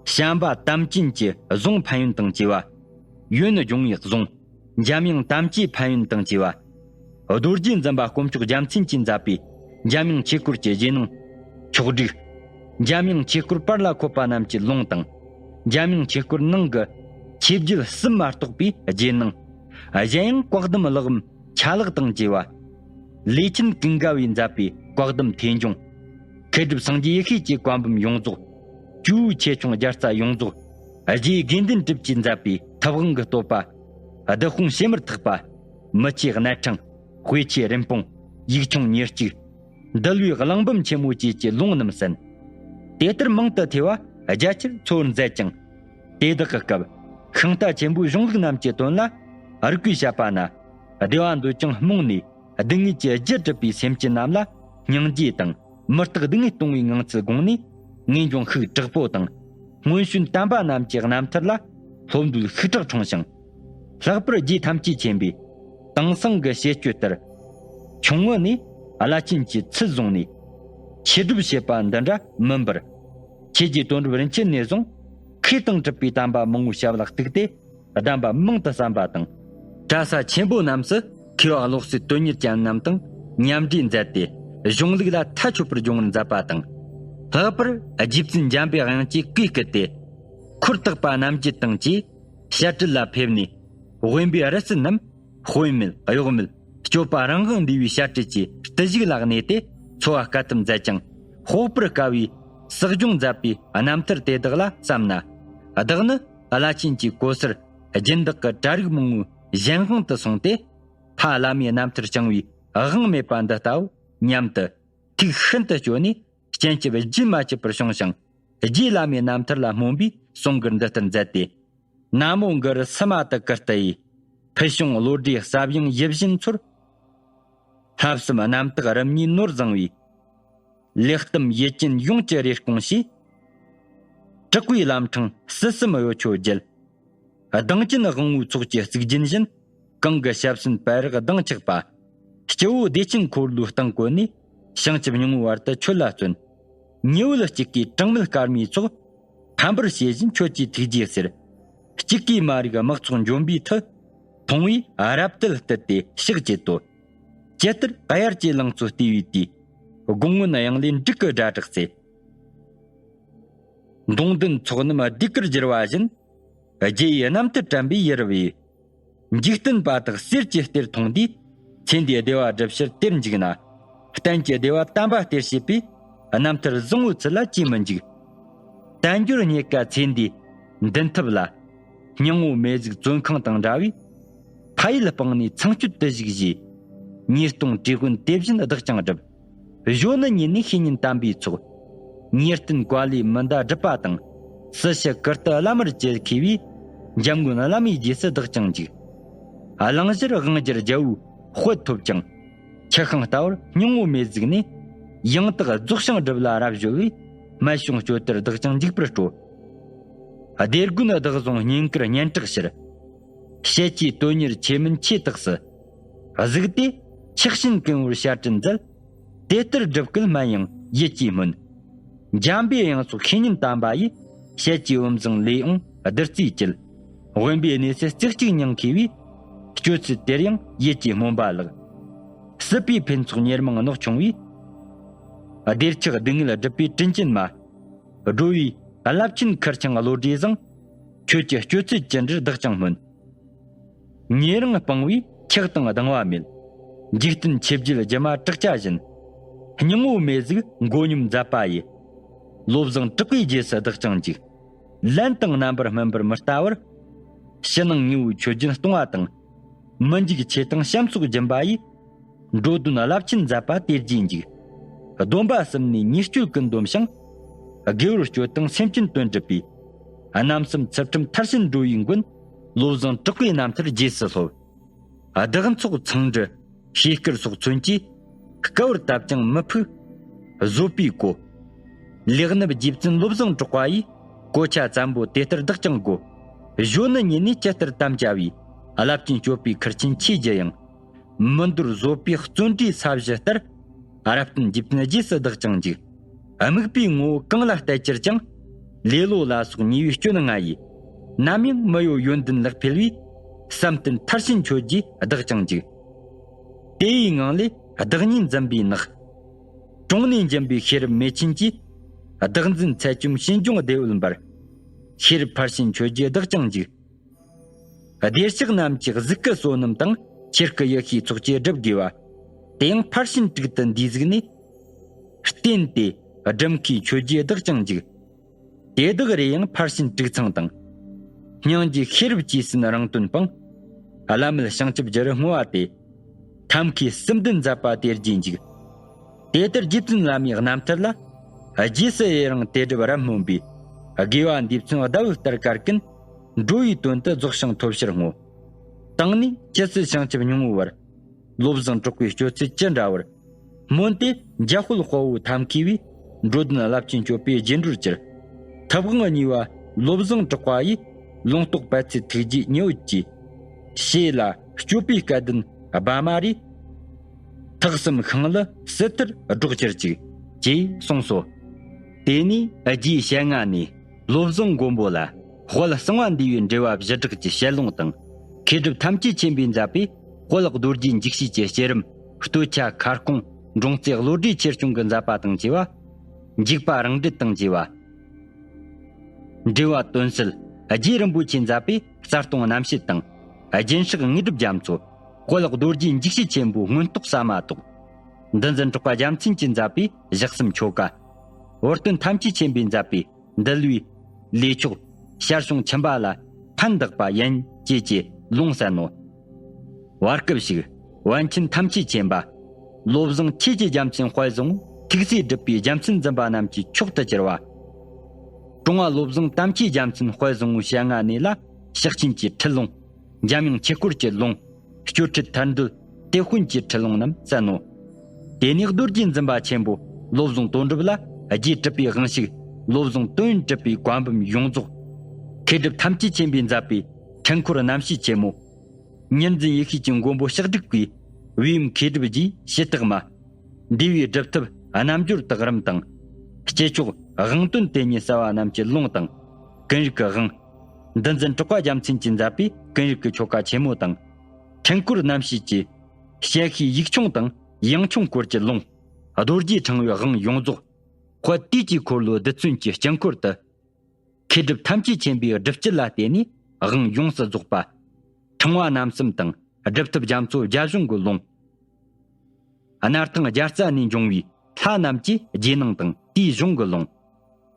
བྱམས་པ་དམ་ཅན་གྱི་གཟུངས་ཕན་ཡོན་དང་བཅས་པ། ཡོན་སྦྱོང་བའི་གཟུངས། འཇམ་དབྱངས་དམ་བཅའི་ཕན་ཡོན་དང་བཅས་པ། རྡོ་རྗེ་འཛིན་པ་དཀོན་མཆོག་རྒྱལ་མཚན་གྱིས་མཛད་པའི་འཇམ་དབྱངས་ཆོས་སྐོར་གྱི་རྗེས་གནང་། ཆོག་སྒྲིག། འཇམ་དབྱངས་ཆོས་སྐོར་པར་ལ་འཁོད་པ་རྣམས་ཀྱི་ལུང་དང་། འཇམ་དབྱངས་ཆོས་སྐོར་ནང་གི་ཆོས་བརྒྱུད་གསུམ་མ་གཏོགས་པའི་རྗེས་གནང་། གཞན་ཡང་བཀའ་གདམས་གླེགས་བམ་ཆ་ལག་དང་བཅས་པ། ལས་ཆེན་ཀུན་དགའ་བོས་མཛད་པའི་བཀའ་གདམས་ཐོས་འབྱུང་། མཁས་གྲུབ་སངས་རྒྱས་ཡེ་ཤེས་ཀྱི་བཀའ་འབུམ་ཡོངས་རྫོགས། ཇོ་བོའི་ཆོས་སྐྱོང་བརྒྱ་རྩ་ཡོངས་རྫོགས། རྗེ་དགེ་འདུན་གྲུབ་ཀྱིས་མཛད་པའི་ཐུབ་དབང་གི་བསྟོད་པ། བདུད་དཔུང་ཕྱེ་མར་ཐེག་པ། མི་ཕྱེད་གནས་འཕྲེང་། དཔེ་ཕྱེད་རིན་སྤུངས། ཡིག་ཆུང་ཉེར་གཅིག། འདུལ་བའི་གླེགས་བམ་ཆེན་མོ་བཅས་ཀྱི་ལུང་རྣམས་གསན། དེ་ལྟར་མང་དུ་ཐོས་པ་རྒྱ་ཆེར་ཚོར་མཛད་ཅིང་། དེ་དག་གི་སྐབས་ཤིང་རྟ་ཆེན་པོའི་གཞུང་ལུགས་རྣམས་ཀྱི་དོན་ལ་རིགས་པས་དཔྱད་པ་ན། བདེ་བ་འདོད་ཅིང་རྨོངས་ནས་སྡུག་བསྔལ་གྱི་རྒྱུ་གྲུབ་པའི་སེམས་ཅན་རྣམས་ལ་སྙིང་རྗེ་དང་མི་རྟག་སྡུག་བསྔལ་གཏོང་བའི་ངང་ཚུལ་དགོངས་ནས། ངེས་འབྱུང་ཤུགས་དྲག་པོ་དང་། སྔོན་བྱོན་དམ་པ་རྣམས་ཀྱི་རྣམ་ཐར་ལ་སློབ་འདོད་ཤུགས་དྲག་འཁྲུངས་ཤིང་། ལྷག་པར་རྗེ་ཐམས་ཅད་མཁྱེན་པའི་དེང་སང་གི་བཤད་སྤྱོད་ལྟར། ཆུང་ངུ་ནས་བླ་ཆེན་གྱི་ཚུལ་བཟུང་ནས། ཆོས་སྒྲུབ་བྱེད་པ་འདི་འདྲ་མིན་པར། ཆོས་ཀྱི་དོན་སྒྲུབ་རིན་ཆེན་ནས་བཟུང་། མཁས་དང་གྲུབ་པའི་དམ་པ་མང་པོའི་ཞབས་ལ་གཏུགས་ཏེ། གདམས་པ་མང་དུ་གསན་པ་དང་། གྲྭ་ས་ཆེན་པོ་རྣམས་སུ་མཁས་པ་བློ་གསལ་དོན་གཉེར་ཅན་རྣམས་དང་མཉམ་འབྲེལ་མཛད་དེ། གཞུང་ལུགས་ལ་མཐའ་ཆོད་པར་སྦྱོང་བར་མཛད་པ་དང་། ལྷག་པར་རྗེ་བཙུན་འཇམ་པའི་དབྱངས་ཀྱིས་བཀས་བསྐུལ་ཏེ། འཁོར་དག་པ་རྣམས་ཀྱི་དང་བཅས་ཞབས་ཁྲིད་ལ་ཕེབས་ནས། དབེན་པའི་རི་སུལ་རྣམས་དཔོན་མེད་གཡོག་མེད་སྤྱོད་པ་རང་དབང་འདུས་པའི་བཤད་ཁྲིད་ཀྱི་བརྟུལ་ཞུགས་ལ་གནས་ཏེ། འཚོ་བ་དཀའ་ཐུབ་མཛད་ཅིང་། དཔོག་པར་དཀའ་བའི་བསགས་སྦྱོང་མཛད་པའི་རྣམ་ཐར་དེ་དག་ལ་བསམ་ན། བདག་ནི་བླ་ཆེན་གྱི་གོ་སར་སྦྱིན་བདག་གི་གྲྭ་རིགས་མང་པོའི་གཞན་དབང་དུ་སོང་སྟེ། ཕ་བླ་མའི་རྣམ་ཐར་བསྐྱངས་པའི་དབང་མེད་པ་འདི་ལྟ་བུ་སྙམ་དུ་ཐུགས་ཤིན་ཏུ་སྐྱོ་ནས། སྤྱན་ཆབ་རྒྱུན་མ་ཆད་པར་བྱུང་ཞིང་། རྗེ་བླ་མའི་རྣམ་ཐར་ལ་སྨོན་པའི་གསུང་མགུར་འདི་ལྟར་མཛད་དེ། ན་མོ་གུ་རུ་སུ་མ་ཏི་ཀིརྟི་ཡེ། ཕུལ་བྱུང་བློ་གྲོས་ཟབ་ཡངས་ཡིད་བཞིན་འཚོལ། བསླབ་གསུམ་རྣམ་དག་རིམ་གཉིས་ནོར་བཟང་བའི། ལེགས་གཏམ་ཡིད་ཅན་ཡོངས་ཀྱི་རེ་སྐོང་ཞེས། དྲག་པོའི་བླ་འཕྲང་སྲིད་གསུམ་གཡོ་ཆོ་རྒྱལ། གདངས་ཅན་དབང་བོའི་ཚོགས་ཀྱི་གཙུག་རྒྱན་བཞིན། གང་གི་ཞབས་ཟིན་པད་རག་གདངས་ཆགས་པ། སྤྱི་བོ་བདེ་ཆེན་འཁོར་ལོའི་སྟེང་བཀོད་ནས། བྱང་ཆུབ་སྙིང་པོའི་བར་དུ་ཁྱོད་ལ་བརྩོན། ཉེ་བར་གཅིག་གིས་དྲང་མེད་སྐར་མའི་ཚོགས། ཕམ་པར་བྱེད་བཞིན་ཁྱོད་ཀྱི་ཐུགས་རྗེས་ཟེར། གཅིག་གིས་མ་རིག་དམག་ཚོགས་འཇོམས་པའི་མཐུ། མཐོང་བས་རབ་གཏད་གཏད་དེ་ཕྱག་བགྱིད་དོ། ཇི་ལྟར་དབྱར་གྱི་ལང་ཚོ་བལྟས་པའི་དུས། དགུང་སྔོན་གཡང་ལས་འབྲུག་གི་སྒྲ་གྲགས་ཚེ། མདུང་ལྡན་ཚོགས་རྣམས་ཟློས་གར་བསྒྱུར་བ་བཞིན། རྒྱལ་བའི་རྣམ་ཐར་དྲན་པའི་ཡུལ་བའི། འཇིག་རྟེན་པ་དག་གསེར་གྱི་གཏེར་མཐོང་དུས། ཚེ་འདིའི་བདེ་བ་སྒྲུབ་ཕྱིར་དེར་འཇུག་ན། གཏན་གྱི་བདེ་བ་དམ་པ་སྟེར་བྱེད་པའི། རྣམ་ཐར་བཟང་བོའི་ཚུལ་ལ་ཅིས་མི་འཇུག་དལ་འབྱོར་རྙེད་དཀའ་ཚེ་འདིའི་མདུན་ཐབས་ལ། སྙིང་པོ་མེ་གཟུགས་བཙོན་ཁང་དང་འདྲ་བའི། ཕ་ཡུལ་སྤངས་ནས་ཚངས་སྤྱོད་དུ་བཞུགས་ཞེས། ཉེས་ལྟུང་དྲེགས་པོའི་དེ་བཞིན་བདག་ཀྱང་སྒྲུབ། གཞོན་ནུ་ཉིད་ནས་བཤེས་གཉེན་དམ་པའི་ཚོགས། ཉེར་བསྟེན་བཀའ་ལས་མི་འདའ་སྒྲུབ་པ་དང་། སྲི་ཞུ་གུར་དུ་བླ་མར་བཅས་མཁས་པའི། འཇམ་མགོན་བླ་མའི་རྗེས་སུ་བདག་ཀྱང་འཇུག་གླིང་བཞིར་དབང་བསྒྱུར་རྒྱལ་པོའི་དཔལ་ཐོབ་ཀྱང་། ཆུ་ཤིང་ལྟ་བུར་སྙིང་པོ་མེ་གཟུགས་ནས། ཡང་དག་རྫོགས་བྱང་སྒྲུབ་ལ་རབ་གཞོལ་བའི། སྨད་བྱུང་སྤྱོད་ལྟར་བདག་ཀྱང་འཇུག་པར་སྤྲོ། སྡེ་དགོན་བདག་བཟུང་བསྙེན་བཀུར་སྙན་གྲགས་ཕྱིར། བཤད་ཀྱི་དོན་གཉེར་ཆེ་མིན་ཆེ་རྟགས་སུ། གཟིགས་ཏེ་ཆགས་ཞེན་ཀུན་བོར་བཤད་སྤྲིན་མཛད། དེ་ལྟར་སྒྲུབ་སྐུལ་སྨན་ཡང་ཡིད་ཀྱིས་སྨོན། འཇམ་པའི་དབྱངས་སོགས་བཤེས་གཉེན་དམ་པ་ཡིས། བཤད་ཀྱི་བུམ་བཟང་ལས་འོངས་བདུད་རྩིའི་བཅུད། དབེན་པའི་གནས་སུ་རྩེ་གཅིག་མྱང་མཁས་པའི། སྤྱོད་ཚུལ་དེར་ཡང་ཡིད་ཀྱིས་སྨོན་པ་ལགས། སྲིད་པའི་ཕུན་ཚོགས་ཉེར་མང་ནོར་ཆུང་བའི། བདེ་ཆགས་སྡུག་བསྔལ་སྒྲིབ་པའི་དྲིན་ཅན་མ། འགྲོ་བའི་རླབས་ཆེན་ཁུར་འཆང་བློ་གྲོས་བཟང་། ཁྱོད་ཀྱི་སྤྱོད་ཚུལ་ཅི་འདྲར་བདག་ཀྱང་སྨོན། ཉེ་རིང་སྤངས་པས་ཁྱག་དང་སྡང་བ་མེད། འཇིག་རྟེན་ཆོས་བརྒྱད་སྒྱུ་མ་བྲག་ཅ་བཞིན། སྙིང་པོ་མེ་གཟུགས་མགོ་སྙོམས་མཛད་པ་ཡི། བློ་བཟང་གྲགས་པའི་རྗེས་སུ་བདག་ཀྱང་འཇུག་ལན་དང་རྣམ་པར་སྨིན་པར་མི་ལྟ་བར། ཕྱི་ནང་དངོས་པོའི་མཆོད་སྦྱིན་གཏོང་བ་དང་། མི་འཇིགས་ཆོས་དང་བྱམས་སོགས་སྦྱིན་པ་ཡིས། འགྲོ་དོན་རླབས་ཆེན་མཛད་པ་དེ་རྗེས་འཇུག་སྡོམ་པ་གསུམ་ནས་ཉེས་སྤྱོད་ཀུན་སྡོམ་ཞིང་། དགེ་བར་སྤྱོད་དང་སེམས་ཅན་དོན་སྒྲུབ་པའི། རྣམ་གསུམ་ཚུལ་ཁྲིམས་མཐར་ཕྱིན་འགྲོ་བའི་མགོན། བློ་བཟང་གྲགས་པའི་རྣམ་ཐར་རྗེས་སུ་སློབ། བདག་འཚོགས་འཚང་འབྲུ། ཤེལ་དཀར་སོགས་མཚོན་གྱིས། བསྐལ་བར་བཏབ་ཀྱང་མི་ཕུག་བཟོད་པའི་གོ། ལེགས་ནུབ་རྗེ་བཙུན་བློ་བཟང་གྲགས་པ་ཡིས། གོ་ཆ་བཙན་པོ་དེ་ལྟར་བདག་ཀྱང་དགོ། གཞོན་ནུ་ཉིད་ནས་ཇི་ལྟར་དམ་བཅའ་བའི། རླབས་ཆེན་སྤྱོད་པའི་ཁུར་ཆེན་ཆོས་བརྒྱུད་ཡང་། མི་འདོར་བཟོད་པའི་བརྩོན་འགྲུས་ས་གཞི་ལྟར། རབ་བརྟན་རྗེ་བཙུན་རྗེས་སུ་བདག་ཀྱང་འཇུག་དམིགས་པའི་ངོ་བོ་གང་ལ་གཏད་ཅིར་ཀྱང་། ལེ་ལོ་ལ་སོགས་ཉེས་པའི་སྐྱོན་ལྔ་ཡིས། ནམ་ཡང་མི་གཡོ་ཡོན་ཏན་ལེགས་འཕེལ་བའི། བསམ་གཏན་མཐར་ཕྱིན་མཆོད་རྒྱུའི་བདག་ཀྱང་འཇུག་དེ་ཡི་ངང་ལས་བདག་ཉིད་འཛིན་པའི་ནགས། གྲོང་ནས་འབྱིན་པའི་ཤེས་རབ་མེ་ཆེན་གྱིས། བདག་འཛིན་ཚད་ཅུང་ཞིང་སྦྱོང་བདེ་འོད་འབར། ཤེས་རབ་ཕར་ཕྱིན་མཆོད་རྒྱུའི་བདག་ཀྱང་འཇུག་བདེ་གཤེགས་རྣམས་ཀྱི་གཟུགས་སྐུ་བསོད་ནམས་དང་། ཆོས་སྐུ་ཡེ་ཤེས་ཚོགས་ཀྱིས་སྒྲུབ་དགོས་པ། དེ་ཡང་ཕར་ཕྱིན་དྲུག་ཏུ་འདུས་གཟུགས་ནས། བརྟེན་ཏེ་སྒྲུབ་མཁས་མཆོད་རྒྱུའི་བདག་ཀྱང་འཇུག་དེ་དག་རེ་ཡང་ཕར་ཕྱིན་དྲུག་ཚང་དང་། སྙིང་རྗེ་ཤེས་རབ་ཀྱིས་ཟིན་རང་དོན་སྤང་། བླ་མེད་བྱང་ཆུབ་རྒྱུར་བསྔོ་བ་སྟེ། ཐབས་མཁས་གསུམ་ལྡན་མཛད་པ་དེ་རྗེས་འཇུག་དེ་ལྟར་རྗེ་བཙུན་བླ་མའི་རྣམ་ཐར་ལ། རྗེས་སུ་ཡི་རང་དེ་སྒྲུབ་རབ་སྨོན་པའི། དགེ་བ་འདིས་མཚོན་ཟླ་འོད་ལྟར་དཀར་ཀུན། འགྲོ་བའི་དོན་དུ་རྫོགས་ཤིང་ཐོབ་ཕྱིར་བསྔོ། དང་ནི་ཇི་སྲིད་བྱང་ཆུབ་སྙིང་པོའི་བར། བློ་བཟང་གྲགས་པའི་སྤྱོད་ཚུལ་ཅི་འདྲ་བར། སྨོན་ཏེ་འཇམ་དཔལ་དཔའ་བོ་ཐབས་མཁས་པའི། འགྲོ་དོན་རླབས་ཆེན་སྤྱོད་པའི་རྗེས་འགྲོར་གྱུར། ཐུབ་དབང་གཉིས་པ་བློ་བཟང་གྲགས་པ་ཡིས། ལུང་རྟོགས་པད་ཚལ་ཐུགས་རྗེའི་ཉི་འོད་ཀྱིས། ཞེས་ལ་སྤྱོད་པའི་སྐལ་ལྡན་བ་མ་རེ། ཐེག་གསུམ་ཤིང་ལ་ཟིལ་ལྟར་སྒྲོག་གྱུར་ཅིག །ཅེས་གསུངས་སོ། དེ་ནས་རྗེའི་ཞལ་སྔ་ནས་བློ་བཟང་མགོན་པོ་ལ་དཔལ་གསང་བ་འདུས་པའི་འགྲེལ་བ་བཞི་སྦྲགས་ཀྱི་ཞལ་ལུང་དང་། མཁས་གྲུབ་ཐམས་ཅད་མཁྱེན་པས་མཛད་པའི་དཔལ་རྡོ་རྗེ་འཇིགས་བྱེད་ཀྱི་བསྐྱེད་རིམ། སྟོད་ཆ་ཁ་སྐོང་འབྲོང་རྩེ་བློ་གྲོས་ཆེར་སྐྱོང་གི་མཛད་པ་དང་བཅས་པ། འཇུག་པ་རང་འགྲེལ་དང་བཅས་པ། འགྲེལ་བ་དོན་གསལ་རྗེ་རིན་པོ་ཆེས་མཛད་པའི་གསལ་སྟོང་རྣམ་བཤད་དང་། རྒྱུན་བསྲེགས་དངོས་གྲུབ་རྒྱ་མཚོ། དཔལ་རྡོ་རྗེ་འཇིགས་བྱེད་ཆེན་པོའི་མངོན་རྟོགས་ཟ་མ་ཏོག །འདུལ་འཛིན་གྲགས་པ་རྒྱལ་མཚན་གྱིས་མཛད་པའི་ཞག་གསུམ་ཆོ་ག །འོར་སྟོན་ཐམས་ཅད་མཁྱེན་པས་མཛད་པའི་འདུལ་བའི་ལས་ཆོག །ཞར་བྱུང་ཁྱིམ་པ་ལ་ཕན་བདག་པ་ཡན་བཅས་ཀྱི་ལུང་གསན་ནོ། བར་སྐབས་ཤིག་པཎ་ཆེན་ཐམས་ཅད་མཁྱེན་པ། བློ་བཟང་ཆོས་ཀྱི་རྒྱལ་མཚན་དཔལ་བཟང་པོ་ཐུགས་སྲས་སྒྲུབ་པའི་རྒྱལ་མཚན་འཛིན་པ་རྣམས་ཀྱི་མཆོག་ཏུ་གྱུར་པ། ཀྲུང་བ་བློ་བཟང་དམ་ཆོས་རྒྱལ་མཚན་དཔལ་བཟང་པོའི་ཞལ་སྔ་ནས་ལ་ཕྱག་ཆེན་གྱི་ཁྲིད་ལུང་། འཇམ་དབྱངས་ཆོས་སྐོར་གྱི་ལུང་། སྐྱོར་ཁྲིད་ཐར་འདོད་དེད་དཔོན་གྱི་ཁྲིད་ལུང་རྣམས་གསན་ནོ། དེ་ནས་རྡོ་རྗེ་འཛིན་པ་ཆེན་པོ་བློ་བཟང་དོན་གྲུབ་ལ་རྗེ་གྲུབ་པའི་དབང་ཕྱུག་བློ་བཟང་དོན་གྲུབ་པའི་བཀའ་འབུམ་ཡོངས་རྫོགས། མཁས་གྲུབ་ཐམས་ཅད་མཁྱེན་པས་མཛད་པའི་ཁྲིད་འཁོར་རྣམ་བཞི་ཆེན་མོ། ཉིན་འཛིན་ཡེ་ཤེས་ཀྱི་མགོན་པོ་ཕྱག་དྲུག་གིས་བེའུ་མཁས་གྲུབ་རྗེའི་ཕྱི་རྟགས་མ། འདུས་པའི་སྒྲུབ་ཐབས་རྣལ་འབྱོར་དག་རིམ་དང་། སྤྱི་ཆོག་དབང་དོན་དེ་ཉིད་གསལ་བ་རྣམས་ཀྱི་ལུང་དང་། ཀུན་རིག་གི་དབང་། འདུལ་འཛིན་གྲགས་པ་རྒྱལ་མཚན་གྱིས་མཛད་པའི་ཀུན་རིག་གི་ཆོ་ག་ཆེན་མོ་དང་། ཁྲིད་འཁོར་རྣམ་བཞི་གྱི་ཞལ་ཤེས་ཡིག་ཆུང་དང་ཡང་ཆུང་སྐོར་གྱི་ལུང་། རྡོ་རྗེ་ཕྲེང་བའི་དབང་ཡོངས་རྫོགས། དཔལ་དུས་ཀྱི་འཁོར་ལོ་རྡུལ་ཚོན་གྱི་དཀྱིལ་འཁོར་དུ། མཁས་གྲུབ་ཐམས་ཅད་མཁྱེན་པའི་སྒྲུབ་བྱེད་ལ་བརྟེན་ནས་དབང་ཡོངས་སུ་རྫོགས་པ། ཕྲེང་བ་རྣམ་གསུམ་དང་སྒྲུབ་ཐབས་རྒྱ་མཚོ་རྒྱ་གཞུང་གི་ལུང་། སྣར་ཐང་རྒྱལ་རྩ་ནས་འབྱུང་བའི་ལྷ་རྣམས་ཀྱི་རྗེས་གནང་དང་དེའི་གཞུང་གི་ལུང་།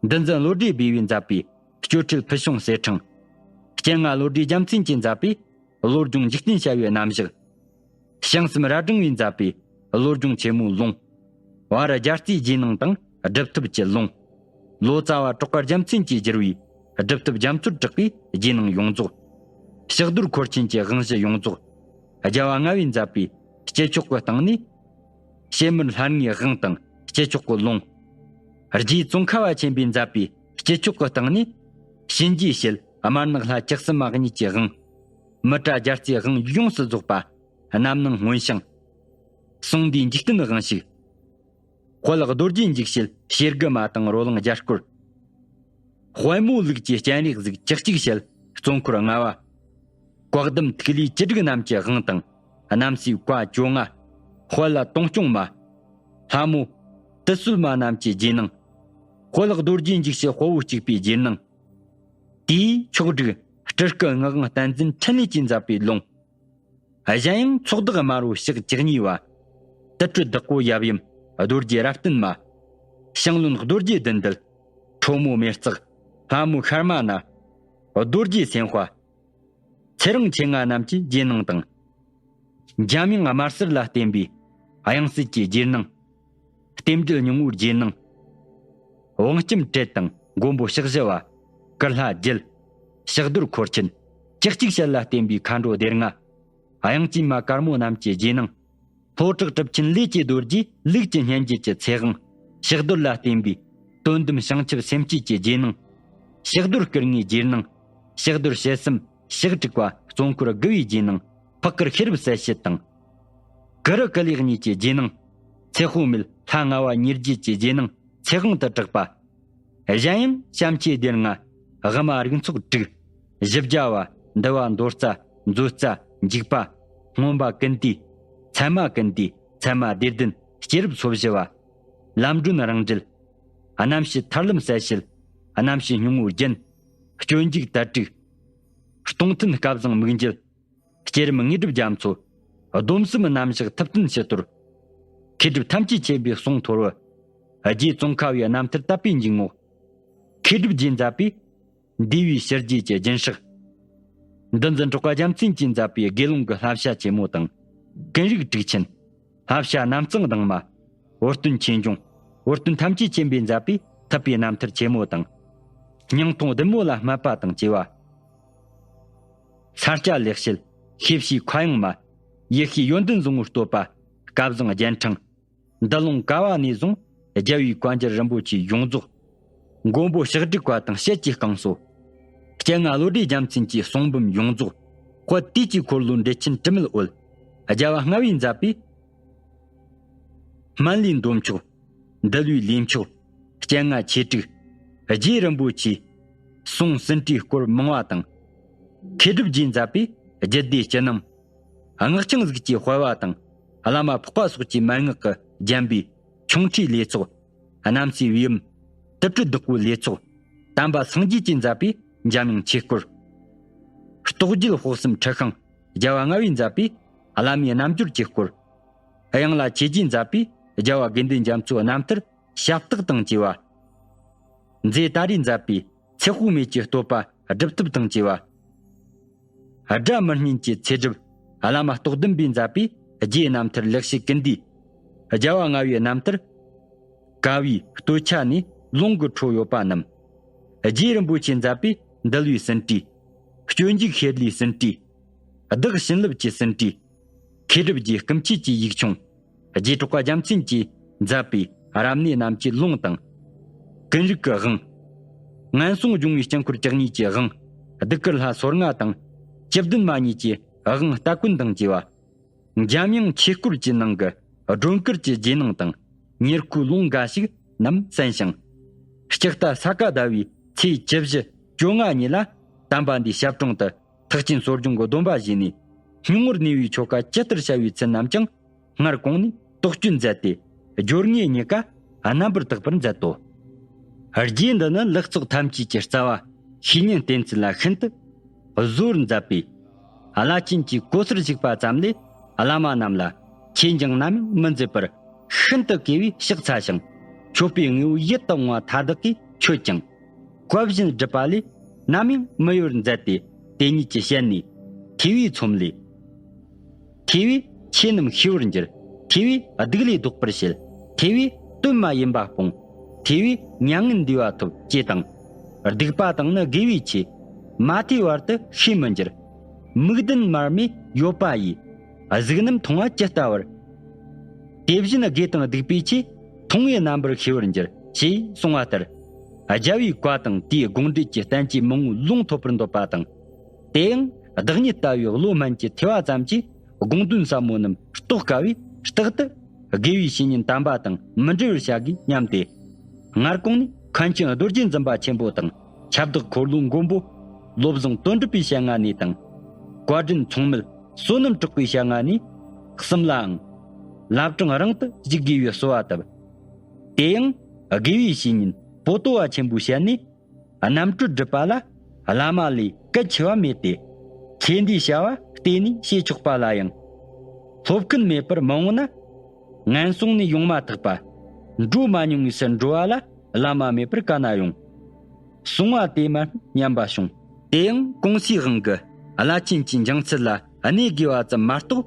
འདུལ་འཛིན་བློ་གྲོས་སྦས་པས་མཛད་པའི་སྐྱོར་ཁྲིད་ཕུལ་བྱུང་གསེར་ཕྲེང་། སྤྱན་སྔ་བློ་གྲོས་རྒྱལ་མཚན་གྱིས་མཛད་པའི་བློ་སྦྱོང་འཇིག་རྟེན་བྱ་བའི་རྣམ་གཞག། བྱང་སེམས་རབ་འབྲིང་བས་མཛད་པའི་བློ་སྦྱོང་ཆེན་མོའི་ལུང་། བར་རྒྱལ་རྩེའི་རྗེས་གནང་དང་སྒྲུབ་ཐབས་ཀྱི་ལུང་། ལོ་ཙཱ་བ་གྲགས་པ་རྒྱལ་མཚན་གྱིས་བསྒྱུར་བའི་སྒྲུབ་ཐབས་རྒྱ་མཚོར་གྲགས་པའི་རྗེས་གནང་ཡོངས་རྫོགས། ཕྱག་རྡོར་འཁོར་ཆེན་གྱི་དབང་བཞི་ཡོངས་རྫོགས། རྒྱལ་བ་ལྔ་པས་མཛད་པའི་སྤྱི་ཆོག་གི་སྟེང་ནས། ཕྱེ་མར་ལྷ་ལྔའི་དབང་དང་སྤྱི་ཆོག་གི་ལུང་། རྗེ་ཙོང་ཁ་པ་ཆེན་པོས་མཛད་པའི་སྤྱི་ཆོག་གི་སྟེང་ནས། གཤིན་རྗེའི་ཞལ་དམར་ནག་ལྷ་བཅུ་གསུམ་མ་གཉིས་ཀྱི་དབང་། མི་ཏྲ་རྒྱལ་རྩེའི་དབང་ཡོངས་སུ་རྫོགས་པ། རྣམ་སྣང་མངོན་ཞིང་། གསུང་འདུས་འཇིག་རྟེན་དབང་ཕྱུག། དཔལ་རྡོ་རྗེ་འཇིགས་བྱེད་ཕྱེད་དགུ་མ་དང་རོ་ལངས་རྒྱལ་སྐོར། དཔལ་མོ་ལུགས་ཀྱི་སྤྱན་རས་གཟིགས་བཅུ་གཅིག་ཞལ་གཙོ་འཁོར་ལྔ་པ། བཀའ་གདམས་ཐིག་ལེ་བཅུ་དྲུག་རྣམས་ཀྱི་དབང་དང་། རྣམ་སྲས་བཀའ་བཅོ་ལྔ། དཔལ་ལ་དོང་སྐྱོང་མ། ལྷ་མོ། དུད་གསོལ་མ་རྣམས་ཀྱི་རྗེས་གནང་། དཔལ་རྡོ་རྗེ་འཇིགས་བྱེད་དཔའ་བོ་གཅིག་པའི་རྗེས་གནང་། དེའི་ཆོག་བསྒྲིགས་སྤྲུལ་སྐུ་ངག་དབང་བསྟན་འཛིན་འཕྲིན་ལས་ཀྱིས་མཛད་པའི་ལུང་། གཞན་ཡང་ཚོགས་བདག་དམར་པོ་ཕྱག་བཅུ་གཉིས་པ། དུར་ཁྲོད་བདག་པོ་ཡབ་ཡུམ་རྡོ་རྗེ་རབ་བརྟན་མ། ཞང་བློན་རྡོ་རྗེ་བདུད་འདུལ། ཁྲོ་མོ་མེ་སྟག། ལྷ་མོ་ཤར་མ་ན། རྡོ་རྗེ་སེམས་དཔའ། ཚེ་རིང་མཆེད་ལྔ་རྣམས་ཀྱི་རྗེས་གནང་དང་། འཇམ་དབྱངས་དམར་སེར་ལ་བརྟེན་པའི་དབྱངས་གསལ་གྱི་རྗེས་གནང་། རྟེན་འབྲེལ་སྙིང་པོའི་རྗེས་གནང་། དབང་སྐྱེམས་སྤྲད་དང་མགོན་པོ་ཕྱག་བཞི་པ། སྐུ་ལྷ་བརྒྱད། ཕྱག་རྡོར་འཁོར་ཆེན། བཅུ་གཅིག་ཞལ་ལ་བརྟེན་པའི་མཁའ་འགྲོ་སྡེ་ལྔ། དབྱངས་ཅན་མ་དཀར་མོ་རྣམས་ཀྱི་རྗེས་གནང་། ལྷོ་བྲག་གྲུབ་ཆེན་ལས་ཀྱི་རྡོ་རྗེའི་ལུགས་ཀྱི་སྙན་བརྒྱུད་ཀྱི་ཚེ་དབང་། ཕྱག་རྡོར་ལ་བརྟེན་པའི་དོན་དམ་བྱང་ཆུབ་སེམས་བསྐྱེད་ཀྱི་རྗེས་གནང་། ཕྱག་རྡོར་སྐུ་ལྔའི་རྗེས་གནང་། ཕྱག་རྡོར་ཞལ་གསུམ་ཕྱག་དྲུག་པ་གཙོ་འཁོར་དགུ་པའི་རྗེས་གནང་། ཕག་དཀར་ཤེས་རབ་གསལ་བྱེད་དང་། གུ་རུ་ཀུ་ལེ་གཉིས་ཀྱི་རྗེས་གནང་། ཚེ་དཔག་མེད་ལྷ་ལྔ་པ་ཉེར་བརྒྱད་ཀྱི་རྗེས་གནང་ཚེ་དབང་དུ་གྲགས་པ། གཞན་ཡང་བྱམས་ཆོས་སྡེ་ལྔ། དབུ་མ་རིགས་ཚོགས་དྲུག། བཞི་བརྒྱ་པ། འདུལ་བ། མདོ་རྩ། མཛོད་རྩ། འཇུག་པ། སྔོན་པ་ཀུན་བཏུས། ཚད་མ་ཀུན་བཏུས། ཚད་མ་སྡེ་བདུན། སྐྱེས་རབས་སོ་བཞི་པ། ལམ་སྒྲོན་རང་འགྲེལ། རྣམ་བཤད་ཐར་ལམ་གསལ་བྱེད། རྣམ་བཤད་སྙིང་པོ་རྒྱན། སྤྱོད་འཇུག་དར་དྲུག། སྟོང་ཐུན་སྐལ་བཟང་དམིགས་འགྱེད། བསྐྱེད་རིམ་དངོས་གྲུབ་རྒྱ་མཚོ། སྡོམ་གསུམ་རྣམ་གཞག་ཐུབ་བསྟན་ཕྱི་དོར། མཁས་གྲུབ་ཐམས་ཅད་མཁྱེན་པའི་གསུང་ཐོར་བུ། རྗེ་ཙོང་ཁ་པའི་རྣམ་ཐར་དད་པའི་འཇུག་ངོགས། མཁས་གྲུབ་རྗེས་མཛད་པའི། འདུས་པའི་ཕྱི་རྒྱལ་གྱི་རྒྱུན་ཧྲག། འདུལ་འཛིན་གྲགས་པ་རྒྱལ་མཚན་གྱིས་མཛད་པའི་དགེ་སློང་གི་བསླབ་བྱ་ཆེན་མོ་དང་། ཀུན་རིག་དྲུག་ཆེན། བསླབ་བྱ་རྣམ་གཙང་དྭངས་མ། འུར་སྟོན་ཆོས་འབྱུང་། འུར་སྟོན་ཐམས་ཅད་མཁྱེན་པས་མཛད་པའི་ཐུབ་པའི་རྣམ་ཐར་ཆེན་མོ་དང་། སྙིང་ཐུང་བདུད་མོ་ལ་སྨད་པ་དང་བཅས་པ། ས་སྐྱ་ལེགས་བཤད། ཤེས་བྱའི་མཁའ་དབྱིངས་མ། ཡེ་ཤེས་ཡོན་ཏན་བཟང་པོའི་བསྟོད་པ། སྐལ་བཟང་རྒྱན་འཕྲེང་། འདུལ་ལུང་ཀ་བ་ནས་བཟུང་རྒྱལ་བའི་བཀའ་འགྱུར་རིན་པོ་ཆེ་ཡོངས་རྫོགས། མགོན་པོ་ཕྱག་དྲུག་པ་དང་ཞལ་གྱི་བསྐང་གསོ། སྤྱན་སྔ་བློ་གྲོས་རྒྱལ་མཚན་གྱི་གསུང་འབུམ་ཡོངས་རྫོགས། དཔལ་དུས་ཀྱི་འཁོར་ལོའི་འགྲེལ་ཆེན་དྲི་མེད་འོད། རྒྱལ་བ་ལྔ་པས་མཛད་པའི། སྨན་བླའི་འདོམས་ཆོག། འདུལ་བའི་ལས་མཆོག། སྤྱན་སྔ་ཆོས་དྲུག། རྗེ་རིན་པོ་ཆེའི་གསུང་ཟིན་བྲིས་སྐོར་མང་བ་དང་། མཁས་གྲུབ་རྗེས་མཛད་པའི་རྒྱུད་སྡེ་སྤྱི་རྣམ། སྔགས་འཆང་གཟུགས་ཀྱི་དཔལ་བ་དང་བླ་མ་འཕགས་པ་སོགས་ཀྱི་མན་ངག་གིས་བརྒྱན་པའི་ཁྱུང་ཁྲིའི་ལས་ཚོགས། རྣམ་སྲས་བེའུ་ཡུམ། དུར་ཁྲོད་བདག་པོའི་ལས་ཚོགས། དམ་པ་སངས་རྒྱས་ཀྱིས་མཛད་པའི་འཇམ་དབྱངས་ཆོས་སྐོར། རྟོགས་བརྒྱད་དཔག་བསམ་འཁྲི་ཤིང་རྒྱལ་བ་ལྔ་པས་མཛད་པའི་བླ་མའི་རྣལ་འབྱོར་གྱི་སྐོར། དབྱངས་ལ་ཆོས་རྗེས་མཛད་པའི་རྒྱལ་བ་དགེ་འདུན་རྒྱ་མཚོའི་རྣམ་ཐར་ཞབས་སྟེགས་དང་བཅས་པ། མཛེས་ཏཱ་རིས་མཛད་པའི་ཚེ་དཔག་མེད་ཀྱི་བསྟོད་པ་སྒྲུབ་ཐབས་དང་བཅས་པ། སྒྲ་མི་སྙན་གྱི་ཚེ་སྒྲུབ་བླ་མ་རྟོགས་ལྡན་པས་མཛད་པའི་རྗེའི་རྣམ་ཐར་ལེགས་བཤད་ཀུན་བསྡུས། རྒྱལ་བ་ལྔ་པའི་རྣམ་ཐར། ཀ་བའི་སྟོད་ཆ་ནས་ལུང་གི་འཕྲོ་ཡོད་པ་རྣམས། རྗེ་རིན་པོ་ཆེས་མཛད་པའི་འདུལ་བའི་ཟིན་བྲིས། སྤྱོད་འཇུག་ཤེར་ལྷའི་ཟིན་བྲིས། བདག་བྱིན་རླབས་ཀྱི་ཟིན་བྲིས། མཁས་གྲུབ་རྗེ་སྐུ་མཆེད་ཀྱི་ཡིག་ཆུང་། རྗེ་གྲགས་པ་རྒྱལ་མཚན་གྱིས་མཛད་པའི་རབ་གནས་རྣམས་ཀྱི་ལུང་དང་། ཀུན་རིག་གི་དབང་། ངན་སོང་སྦྱོང་བའི་དཀྱིལ་འཁོར་བཅུ་གཉིས་ཀྱི་དབང་། གདུགས་དཀར་ལྷ་སོ་ལྔ་དང་། བཅུ་བདུན་མ་གཉིས་ཀྱི་དབང་སྟ་གོན་དང་བཅས་པ། འཇམ་དབྱངས་ཆོས་སྐོར་གྱི་ནང་གི་སྒྲོལ་དཀར་གྱི་རྗེས་གནང་དང་། ཉེར་མཁོའི་ལུང་འགའ་ཞིག་རྣམས་གསན་ཞིང་། ལྕགས་རྟ་ས་ག་ཟླ་བའི་ཚེས་བཅུ་བཞི་བཅོ་ལྔ་ཉིན་ལ་དམ་པ་འདིའི་ཞབས་དྲུང་དུ་ཐེག་ཆེན་གསོ་སྦྱོང་གི་སྡོམ་པ་བཞེས་ནས། སྙིང་པོར་གནས་པའི་ཆོ་ག་ཇི་ལྟར་བྱ་བའི་ཚུལ་རྣམས་ཀྱང་སྔར་གོང་ནས་དོགས་གཅོད་མཛད་དེ། སྦྱོར་དངོས་གཉིས་ཀ་རྣམ་པར་དག་པར་མཛད་དོ། རྗེ་འདི་ནི་ལེགས་ཚོགས་ཐམས་ཅད་ཀྱི་རྩ་བ་ཤེས་ཉིན་བསྟེན་ཚུལ་ལ་ཤིན་ཏུ་གཟོ་བར་མཛད་པས། བླ་ཆེན་གྱིས་གོ་སར་གཞིགས་པ་ཙམ་ལས་བླ་མ་རྣམས་ལ་ཆོས་འགྱིང་ནམ་ཡང་མི་མཛད་པར་ཤིན་ཏུ་གུས་པས་ཕྱག་འཚལ་ཞིང་། མཆོད་པའི་དངོས་པོ་ཡིད་དུ་འོང་བ་མཐའ་དག་གིས་མཆོད་ཅིང་། བཀའ་བཞིན་སྒྲུབ་པ་ལས་ནམ་ཡང་མི་གཡོ་བར་མཛད་དེ། དེ་ཉིད་ཀྱི་ཞལ་ནས་ཐོས་པའི་ཚོམས་ལས། ཐོས་པས་ཆོས་རྣམས་ཤེས་པར་འགྱུར། ཐོས་པས་སྡིག་ལས་ལྡོག་པར་བྱེད། ཐོས་པས་དོན་མ་ཡིན་པ་སྤོང་། ཐོས་པས་མྱ་ངན་འདས་པ་ཐོབ་ཅེས་དང་། སྡིག་པ་དང་ནི་དགེ་བའི་ཆོས། མ་ཐོས་བར་དུ་ཤེས་མི་འགྱུར། མིག་ལྡན་མར་མེ་ཡོད་པ་ཡིས། གཟུགས་རྣམས་མཐོང་བ་ཇི་ལྟ་བར། དེ་བཞིན་དགེ་དང་སྡིག་པའི་ཆོས། མཐོང་བའི་རྣམ་པར་ཤེས་པར་འགྱུར། ཞེས་གསུངས་པ་ལྟར། རྒྱལ་བའི་བཀའ་དང་དེའི་དགོངས་འགྲེལ་གྱི་བསྟན་བཅོས་མང་པོའི་ལུང་ཐོབ་པར་འདོད་པ་དང་། དེ་ཡང་བདག་ཉིད་ལྟ་བུའི་བློ་སྨན་གྱི་ཐོས་པ་ཙམ་གྱིས་དགོངས་དོན་ཟབ་མོ་རྣམས་རྟོགས་དཀའ་བས། རྟག་ཏུ་དགེ་བའི་བཤེས་གཉེན་དམ་པ་དང་མི་འབྲལ་བར་བྱ་དགོས་སྙམ་སྟེ། སྔར་གོང་ནས་མཁན་ཆེན་རྡོ་རྗེ་འཛིན་པ་ཆེན་པོ་དང་། ཁྱབ་བདག་འཁོར་ལོའི་མགོན་པོ་བློ་བཟང་དོན་གྲུབ་པའི་ཞལ་སྔ་ནས་དང་། བཀའ་དྲིན་མཚུངས་མེད་བསོད་ནམས་གྲགས་པའི་ཞལ་སྔ་ནས་གསུམ་ལའང་། བླ་བྲང་རིང་དུ་བཞུགས་དགོས་པའི་གསོལ་བ་བཏབ། དེ་ཡང་དགེ་བའི་བཤེས་གཉེན་པོ་ཏོ་བ་ཆེན་པོའི་ཞལ་ནས། རྣམ་གྲོལ་སྒྲུབ་པ་ལ་བླ་མ་ལས་གལ་ཆེ་བ་མེད་དེ། ཁྱེད་འདིའི་བྱ་བ་བལྟས་ནས་བྱེད་ཆོག་པ་ལ་ཡང་། སློབ་མཁན་མེད་པར་མ་འོངས་ན། ངན་སོང་ནས་ཡོང་མ་ཐག་པ། འགྲོ་མ་མྱོང་བའི་སར་འགྲོ་བ་ལ་བླ་མ་མེད་པར་ག་ན་ཡོང་། གསུང་བ་དེ་མ་སྙམ་པ་བྱུང་། དེ་ཡང་གོང་སའི་དབང་གི་བླ་ཆེན་གྱི་འགྱིང་ཚུལ་ལ་གནས་དགོས་པ་ཙམ་མ་གཏོགས།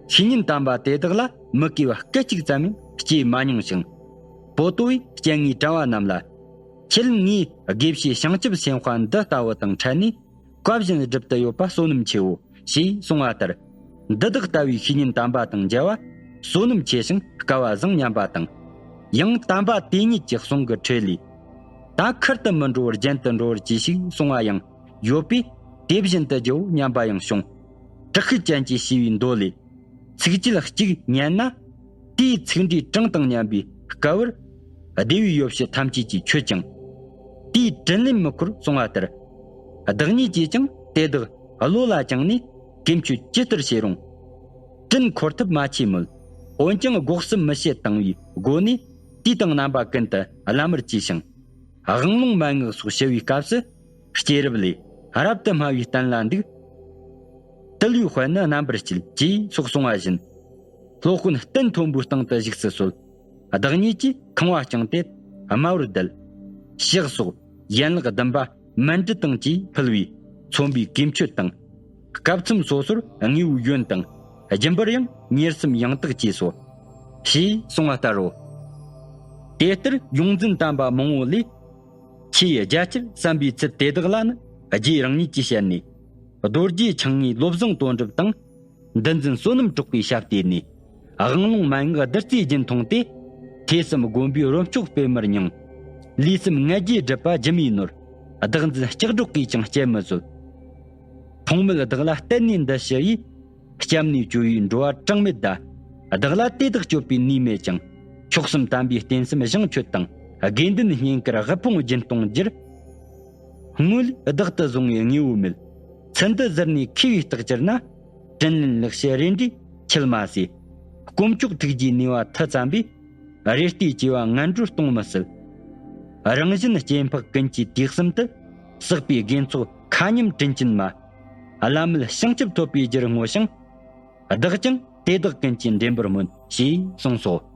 བཤེས་གཉེན་དམ་པ་དེ་དག་ལ་མི་དགེ་བ་སྐད་ཅིག་ཙམ་ཡང་སྐྱེས་མ་མྱོང་ཞིང་། པོ་ཏོ་བའི་སྤྱན་སྔའི་གྲྭ་བ་རྣམས་ལ། ཁྱེད་ངའི་དགེ་བཤེས་བྱང་ཆུབ་སེམས་དཔའ་འདི་ལྟ་བུ་དང་འཕྲད་ནས་བཀའ་བཞིན་སྒྲུབ་ཏུ་ཡོད་པ་བསོད་ནམས་ཆེའོ། ཞེས་གསུངས་པ་ལྟར། འདི་དག་ལྟ་བུའི་བཤེས་གཉེན་དམ་པ་དང་མཇལ་བ་བསོད་ནམས་ཆེ་ཞིང་སྐལ་བ་བཟང་སྙམ་པ་དང་། ཡང་དམ་པ་དེ་ཉིད་ཀྱི་གསུང་གི་ཁྲོད་ལས། ད་ཁུར་དུ་མི་འགྲོ་བར་གཞན་དུ་འགྲོ་བར་གྱིས་ཤིག་གསུང་བ་ཡང་ཡོད་པས། དེ་བཞིན་དུ་བགྱིའོ་སྙམ་པ་ཡང་བྱུང་། དྲག་ཤུལ་ཅན་གྱིས་ཞུས་པའི་མདོ་ལས། ཚིགས་བཅད་གཅིག་ཉན་ན། དེའི་ཚིག་འབྲུའི་གྲངས་དང་མཉམ་པའི་སྐབས་བར། སྡེ་བའི་ཡོ་བྱད་ཐམས་ཅད་ཀྱིས་མཆོད་ཅིང་། དེའི་དྲིན་ལན་མི་འཁོར་གསུང་བ་ལྟར། བདག་ཉིད་ཀྱིས་ཀྱང་དེ་དག་བློ་ལ་བཅངས་ནས་ཀུན་སྤྱོད་ཇི་ལྟར་བྱེད་རུང་། དྲིན་འཁོར་ཐབས་མ་ཆེས་མོད། འོན་ཀྱང་སྒོ་གསུམ་མི་བྱེད་བཏང་བའི་སྒོ་ནས། དུས་དང་རྣམ་པ་ཀུན་ཏུ་བླ་མར་བཅས་ཤིང་། དབང་ལུང་མན་ངག་སོགས་ཞུ་བའི་སྐབས་སུ། སྐྱེས་རབས་ལས་རབ་ཏུ་སྨྲ་བའི་བསྟན་ལ་འདུག། དུལ་བའི་དཔལ་ནི་རྣམ་པར་བསྐྱེད་ཅེས་སོགས་གསུང་བ་བཞིན། སློབ་དཔོན་སྟན་མཐོན་པོའི་སྟེང་དུ་བཞུགས་སུ་གསོལ། བདག་ཉིད་ཀྱིས་ཁང་བ་བསྐྱངས་ཏེ་དམའ་བར་བརྡལ། ཕྱག་སོགས་ཡན་ལག་བདུན་པ་མཎྜལ་དང་བཅས་ཕུལ་བས་མཚོན་པའི་གུས་མཆོད་དང་། སྐབས་མཚམས་སོ་སོར་དངོས་པོའི་ཡོན་དང་། སྦྱིན་པར་ཡང་མཉེས་གསུམ་ཡང་དག་བཅས་སོ། ཞེས་གསུངས་པ་ལྟར་རོ། དེ་ལྟར་ཡོངས་འཛིན་དམ་པ་མང་པོ་ལས། ཆེས་རྒྱ་ཆེར་བསམ་པའི་ཚུལ་དེ་དག་ལ་ནི་རྗེ་རང་ཉིད་ཀྱི་ཞལ་ནས། རྡོ་རྗེ་འཆང་ངེའི་བློ་བཟང་དོན་གྲུབ་དང་། འདུལ་འཛིན་བསོད་ནམས་གྲགས་པའི་ཞབས་བསྟེན་ནས། དབང་ལུང་མན་ངག་བདུད་རྩིའི་རྒྱུན་མཐོང་སྟེ། ཐོས་བསམ་སྒོམ་པའི་རོ་མཆོག་སྤེལ་མར་མྱང་། ལུས་སེམས་ལྔ་བརྒྱའི་སྒྲིབ་པ་ཇི་མིའི་ནོར། བདག་འཛིན་ལྕགས་སྒྲོག་གིས་ཀྱང་བཅད་མི་བཟོད། ཐོག་མེད་བདག་ལ་གཏད་ནས་འདི་ཞུ་ཡིས། སྐྱབས་གནས་བཅོལ་བའི་འགྲོ་བ་གྲངས་མེད་ད། བདག་ལ་དེ་དག་སྤྱོད་པའི་ནུས་མེད་ཀྱང་། མཆོག་གསུམ་དམ་པའི་རྟེན་གསུམ་བཞེངས་མཆོད་དང་། དགེ་འདུན་བསྙེན་བཀུར་དབུལ་ཕོངས་རྒྱུན་གཏོང་རྒྱུར། དངོས་ལུས་བདག་ཏུ་བཟུང་བའི་དངོས་པོ་མེད། ཚུལ་འདི་གཟིར་ནས་མཁས་པའི་རྟགས་ཅིར་ན། དྲིན་ལན་ལེགས་བཤད་རེ་འདྲའི་ཁྱད་མ་ཟད། དཀོན་མཆོག་ཐུགས་རྗེའི་ནུས་པ་མཐུ་ཙམ་པས། རེ་ལྟོས་སྐྱེ་བ་ངན་འགྲོར་གཏོང་མི་སྲིད། རང་གཞན་སྐྱེ་འཕགས་ཀུན་གྱི་དུས་གསུམ་དུ། བསགས་པའི་དགེ་ཚོགས་མཁའ་མཉམ་དྲིན་ཅན་མ། བླ་མེད་བྱང་ཆུབ་ཐོབ་པའི་རྒྱུར་བསྔོ་ཞིང་། བདག་ཀྱང་དེ་དག་ཀུན་གྱི་འདྲེན་པར་སྨོན། ཞེས་གསུངས་སོ།